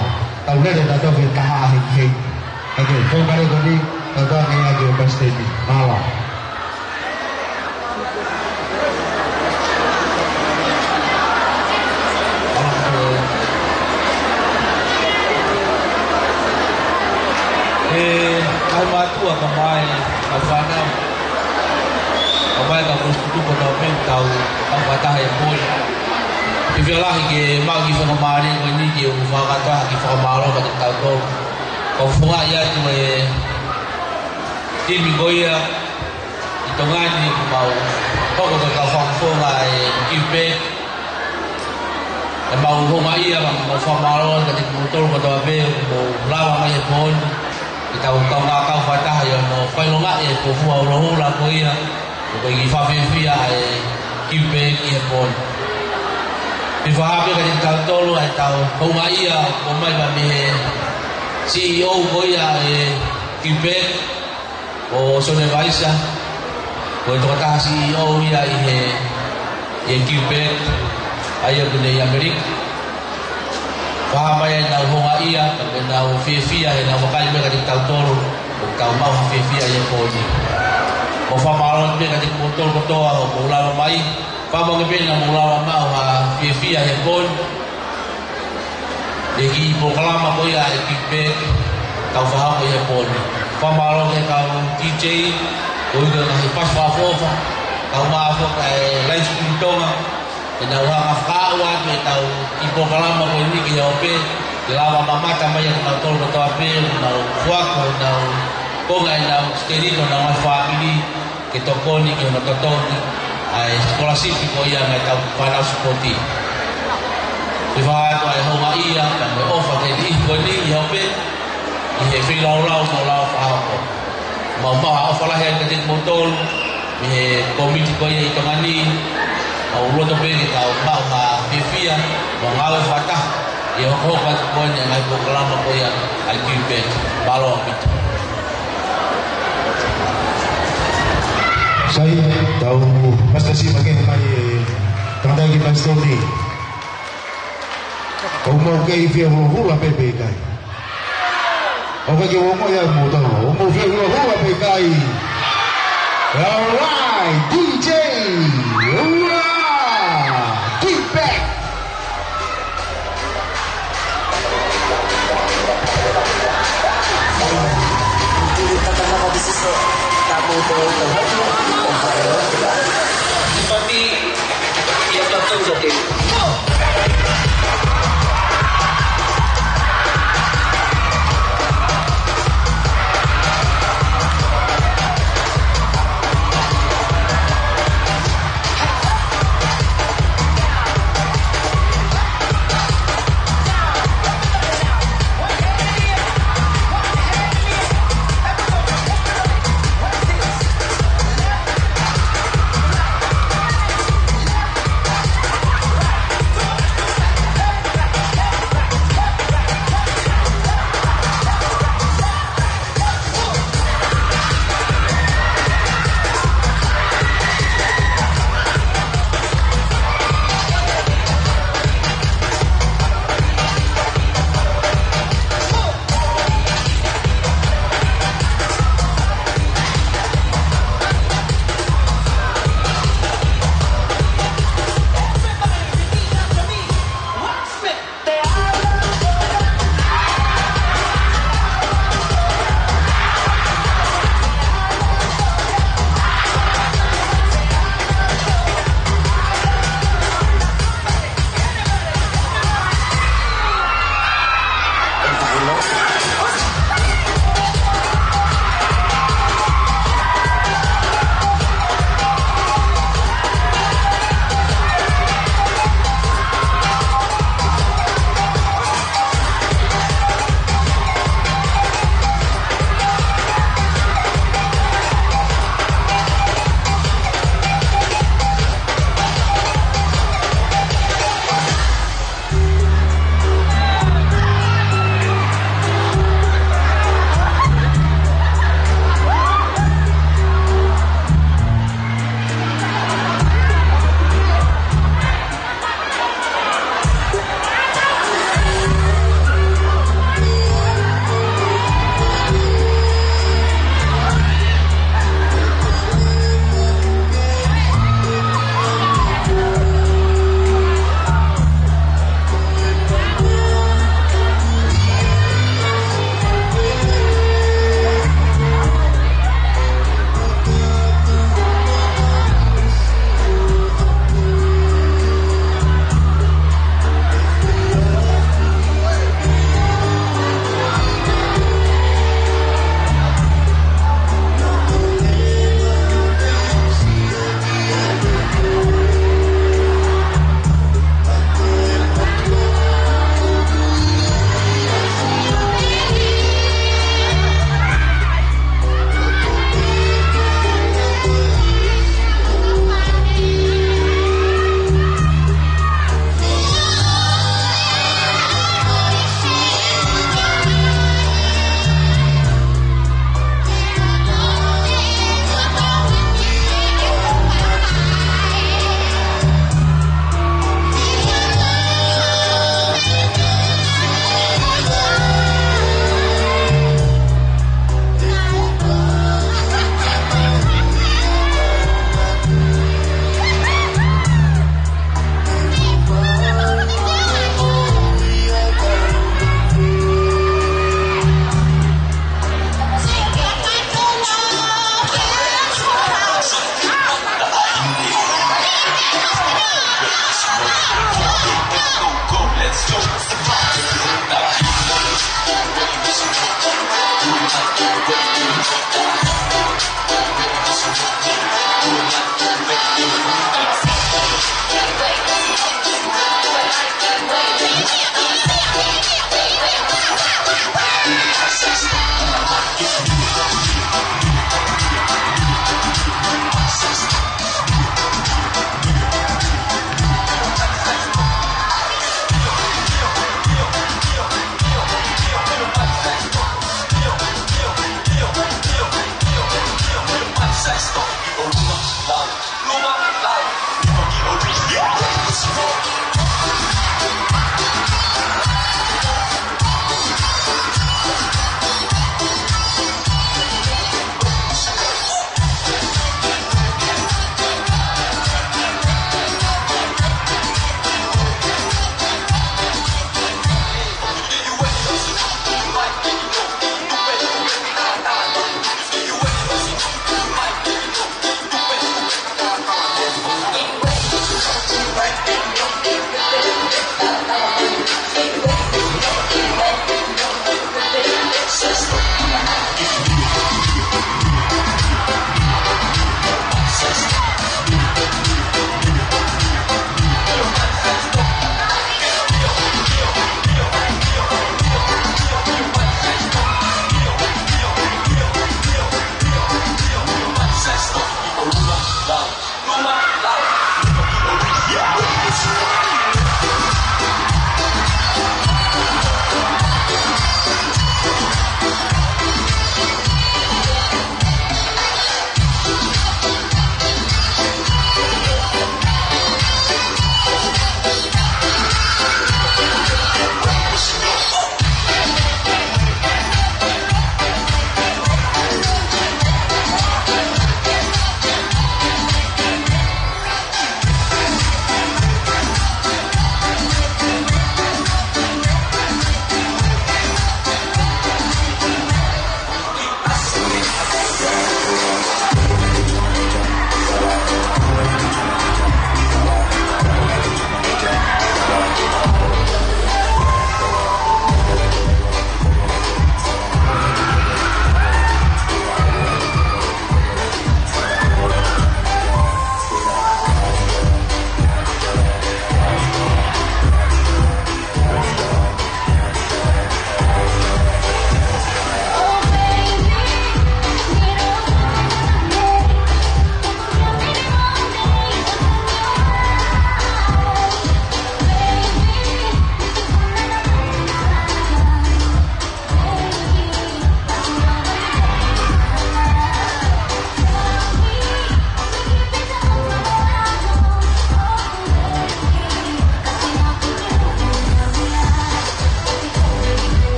Tau lele tautolu ki he taha ʻahiʻahi. ʻOku faingamālie ko eni, tuku ange ia ki he palesiteni. Mālō. ʻE, ngaahi mātuʻa, kae ʻumaʻā e fānau, kae ʻumaʻā e kau kolisi tutuku kotoa pē ʻoku tau kau fakataha he pō ni. Fiefia lahi ke maʻu e kiʻi faingamālie ko eni ke u fakakakato ha kiʻi fakamālō kiate kitautolu. Kau fakafofongaʻi atu e timi ko ia ʻi Tonga ni ʻoku mau hoko ko e kau fakafofonga e Give Back. ʻOku mau houngaʻia, mau fakamālō kiate kimoutolu kotoa pē ʻoku mou lava mai he pō ni ke tau kaungā kau fakataha ʻi hono fakaʻilongaʻi e fuofua hulohula ko ia, ko e kiʻi fakafiefia ʻa e Give Back ʻi he pō ni. Pea fakahā pē kiate kitautolu ʻa ʻetau houngaʻia ʻoku ʻomai mai mei he C E O ko ia e Give Back, ko Sone Vaisa, ko e tokotaha C E O ia ʻi he, ʻi he Give Back, ʻa ia ʻoku ne ʻi ʻAmelika. Fakahā mai ʻenau houngaʻia, pea mo ʻenau fiefia, heʻenau vakai mai kiate kitautolu, ʻoku tau maʻu ha fiefia ʻi he pō ni. Mau fakamālō pē kiate kimoutolu kotoa ʻoku mou lava mai, pea mo e ngaahi pē naʻa mou lava maʻu ha fiefia he pō ni. ʻI he kiʻi polokalama ko ia e Give Back, tau fakahoko ʻi he pō ni. Fakamālō ki he kau D J, koeʻuhi ko e ngaahi pasi fakaʻofoʻofa, kau maʻu foki e Live Stream Tonga, ke nau hanga ʻo fakaaʻu atu ʻetau kiʻi polokalama ko eni ki he ope, ke lava mamata mai ʻa kinautolu kotoa pē, nau fuako, nau konga ʻenau skelito, nau ngaahi fāmili, ke tokoni ki hono totongi ʻa e sikolasipi ko ia mei heʻetau fānau sipoti. Ke fakahā atu ʻa e houngaʻia, pea mo e ʻofa ki he niʻihi ko eni ʻi he ope, ʻi he feilaulau ʻoku mau lava fakahoko. Mau maʻu ha ʻofa lahi atu kiate kimoutolu, mei he kōmiti ko ia ʻi Tonga ni, mau loto pē ke tau maʻu ha fiefia, mo e ngāue fakataha, ʻi he hokohoko atu ko eni ʻa e ngaahi polokalama ko ia ʻa e Give Back. Mālō ʻaupito. Sai, tau pasitasi makehe mai e tangataʻeiki palesiteni. ʻOku mou kei fie hulohula pē pe ʻikai? ʻOku ʻikai ke u ongoʻi ʻe au moutolu. ʻOku mou fie hulohula pe ʻikai? All right, D J, hula, Give Back.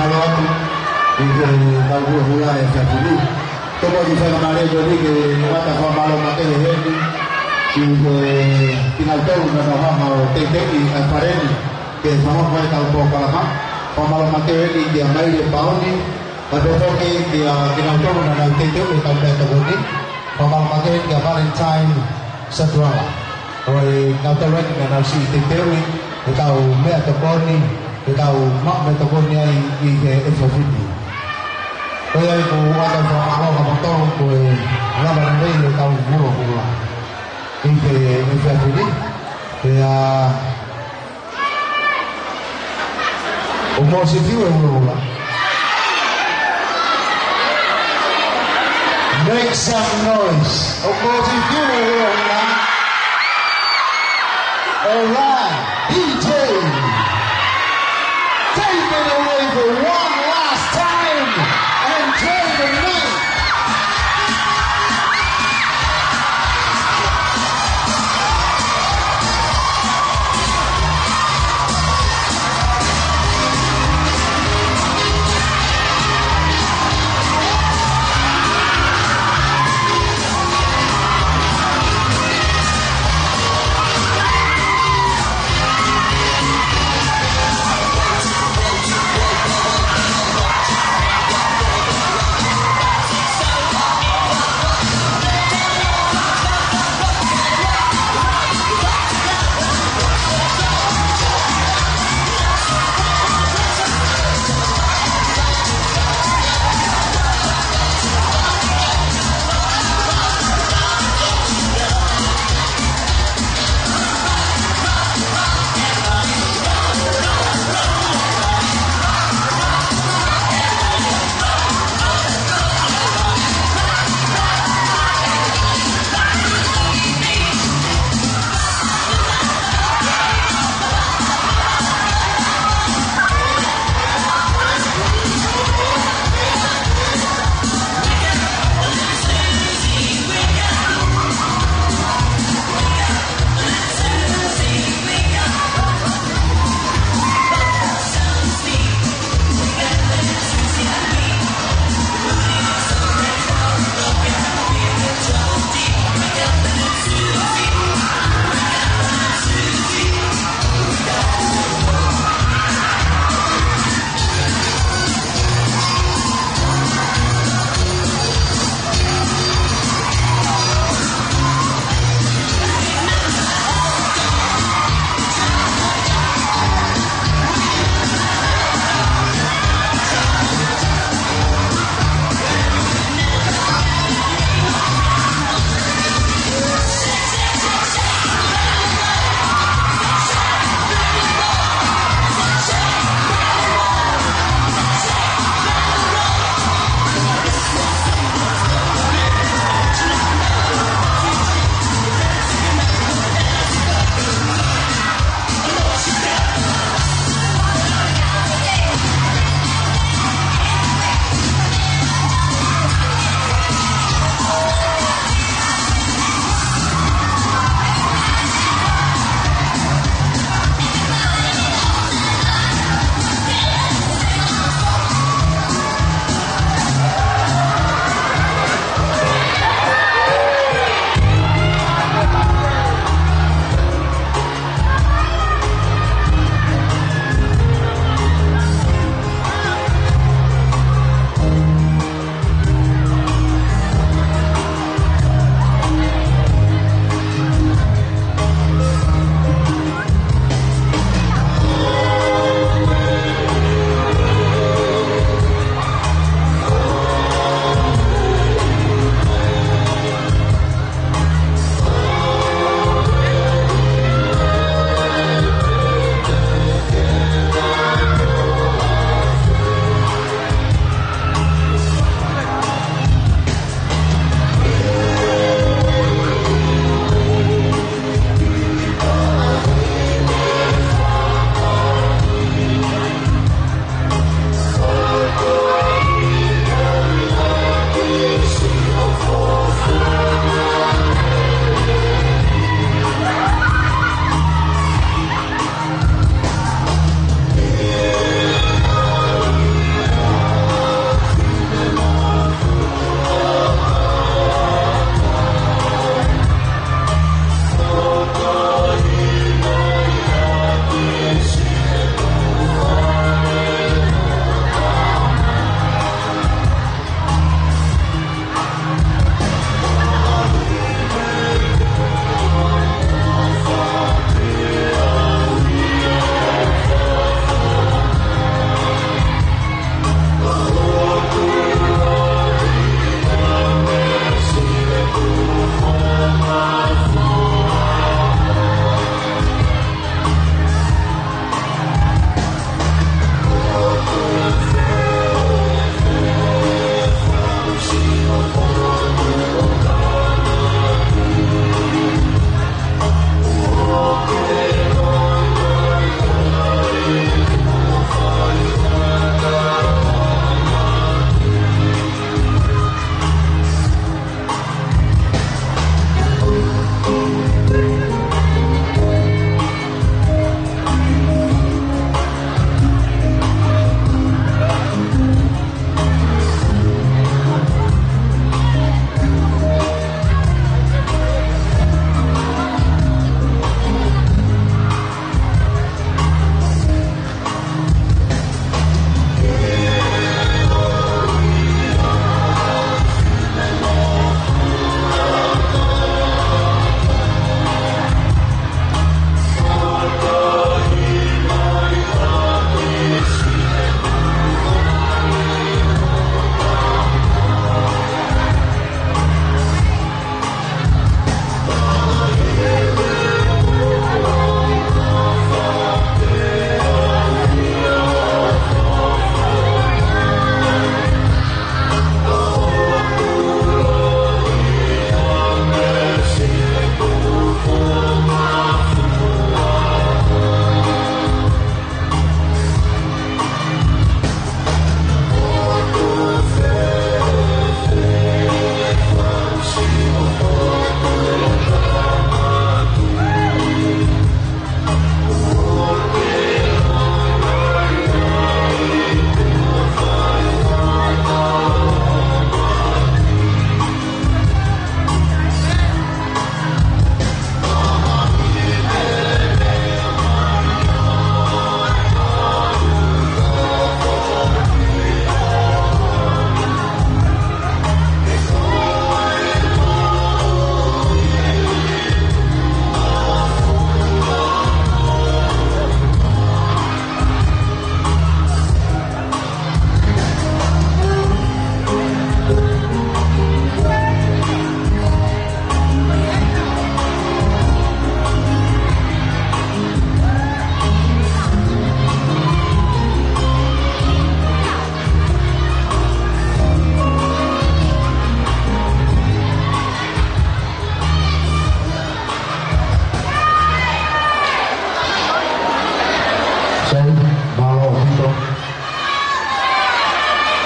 ʻI he kau huʻa ʻi he efiafi ni. Toko ki fai kamare ko ni ke ngata fakamālō makehe heni. Ki he kinautolu naʻa nau hanga ʻo teuteuʻi ʻa e fale ni ke fakafoki ʻetau polokalama. Fakamālō makehe heni kia Maile Paoni. Pea pehē foki kia kinautolu naʻa nau teuteuʻi ʻetau meʻa tokoni. Fakamālō makehe kia Valentine Satuala. Ko e kinautolu eni naʻa nau siʻi teuteuʻi ʻetau meʻa tokoni, ʻetau maʻu meʻa tokoni ai ʻi he efiafi ni. Ko ia ʻoku ou ʻoatu ʻa e fakamālō kiate kimoutolu ko e lava lelei ʻetau hulohula ʻi he efiafi ni. Pea ʻoku mou siʻi fiu e hulohula. Make some noise. ʻOku mou siʻi fiu e hulohula. All right, D J, take it away for one last time. Enjoy the night.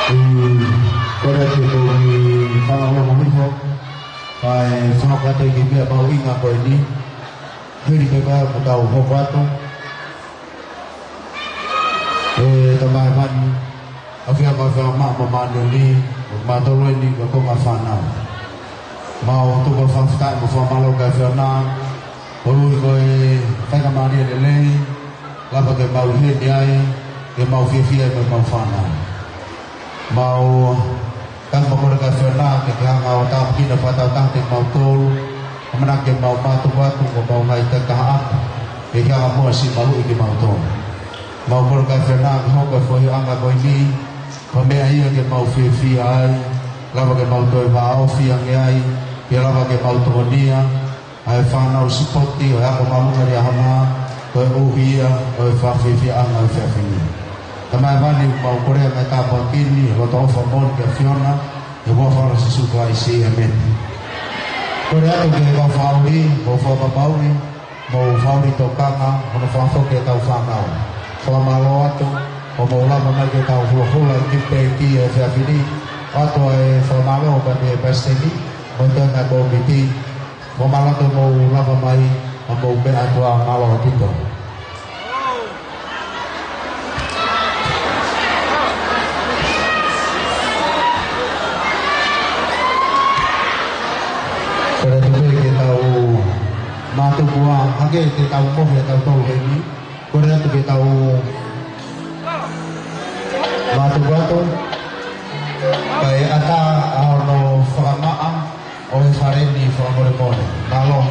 Kole atu ke u fakaʻosi mo hifo, kae fakaʻatā ki he meʻa mahuʻinga ko eni. Hili pē ko ia ʻoku tau hoko atu. ʻE Tamai Hēvani, ʻafio mai ʻa e Fāmili Māʻoniʻoni, ʻo mātolu eni ko e konga fānau. Mau tuku ʻa e fakafetaʻi mo e fakamālō ki he ʻAfiona, koeʻuhi ko e faingamālie lelei, lava ke mau ʻi heni ai, ke mau fiefia ai mo ʻemau fānau. Mau, ka mau kole ki he ʻAfiona, ke ke hanga ʻo tāpuekina fakataha kimautolu, ʻamanaki ke mau mātuku atu, ko ʻemau ngaahi takitaha ʻapi, ke ke hanga muʻa ʻo siʻi maluʻi kimautolu. Mau kole ki he ʻAfiona, ke hoko e foʻi ʻaho ko eni, ko e meʻa ia ke mau fiefia ai, lava ke mau toe vāofi ange ai, ke lava ke mau tokonia, ʻa e fānau sipoti ʻo e ako māʻolunga ʻi he ʻaho na, koeʻuhi ia ʻo e fakafiefiaʻanga ʻo e efiafi ni. Tamai Hēvani, mau kole ʻa e tāpuaki ni, loto ʻofa moʻoni ki he ʻAfiona, ʻi he huafa ʻo Sīsū Kalaisi, ʻēmeni. Kole atu ki he kau fakaʻuli, mo e fakapapauʻi, mo e fakaʻuli tokanga, hono fakafoki ʻetau fānau. Fakamālō atu, ʻo mou lava mai ke tau hulohula ki he peeti ʻi he efiafi ni, ʻoatu ʻa e fakamālō kiate palesiteni, mo e toenga kōmiti, mo mālō atu mou lava mai, ʻa mou meʻa atu ā mālō ʻaupito. Kole atu pē ke tau mātuku ā, hangē te tau mohe tautolu heni. Kole atu ke tau mātuku atu. Kae ʻatā ʻa hono fakamaʻa ʻo e fale ni fakamolemole. Mālō.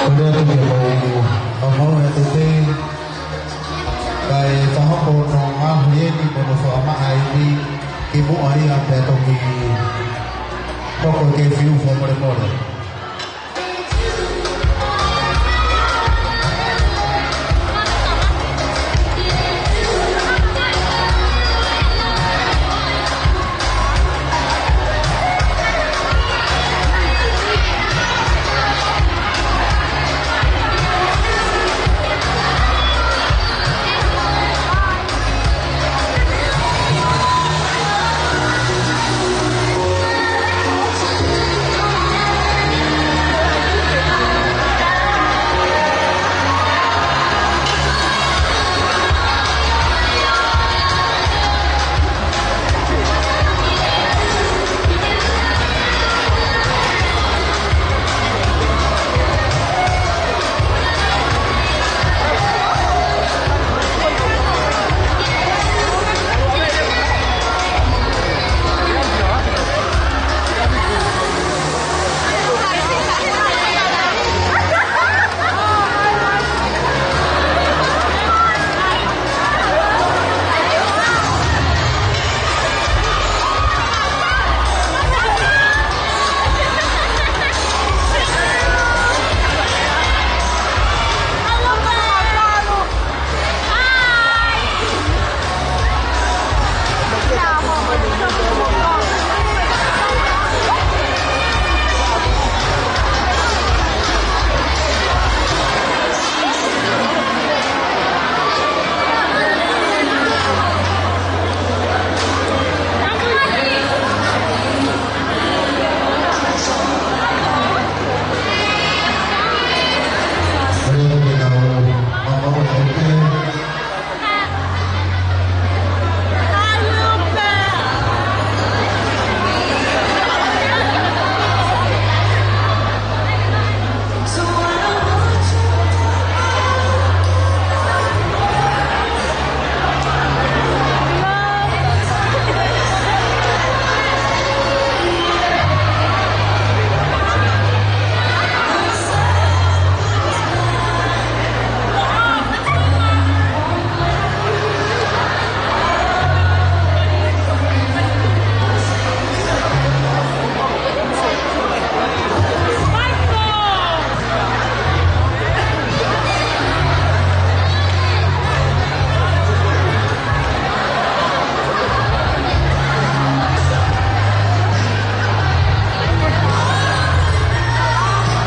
Kole atu ke mau, mau, mau ʻe tete, kae fakahoko hono ngaohi eni mo hono fakamaʻa eni, kimuʻa ia pea toki hoko e fiu fakamolemole.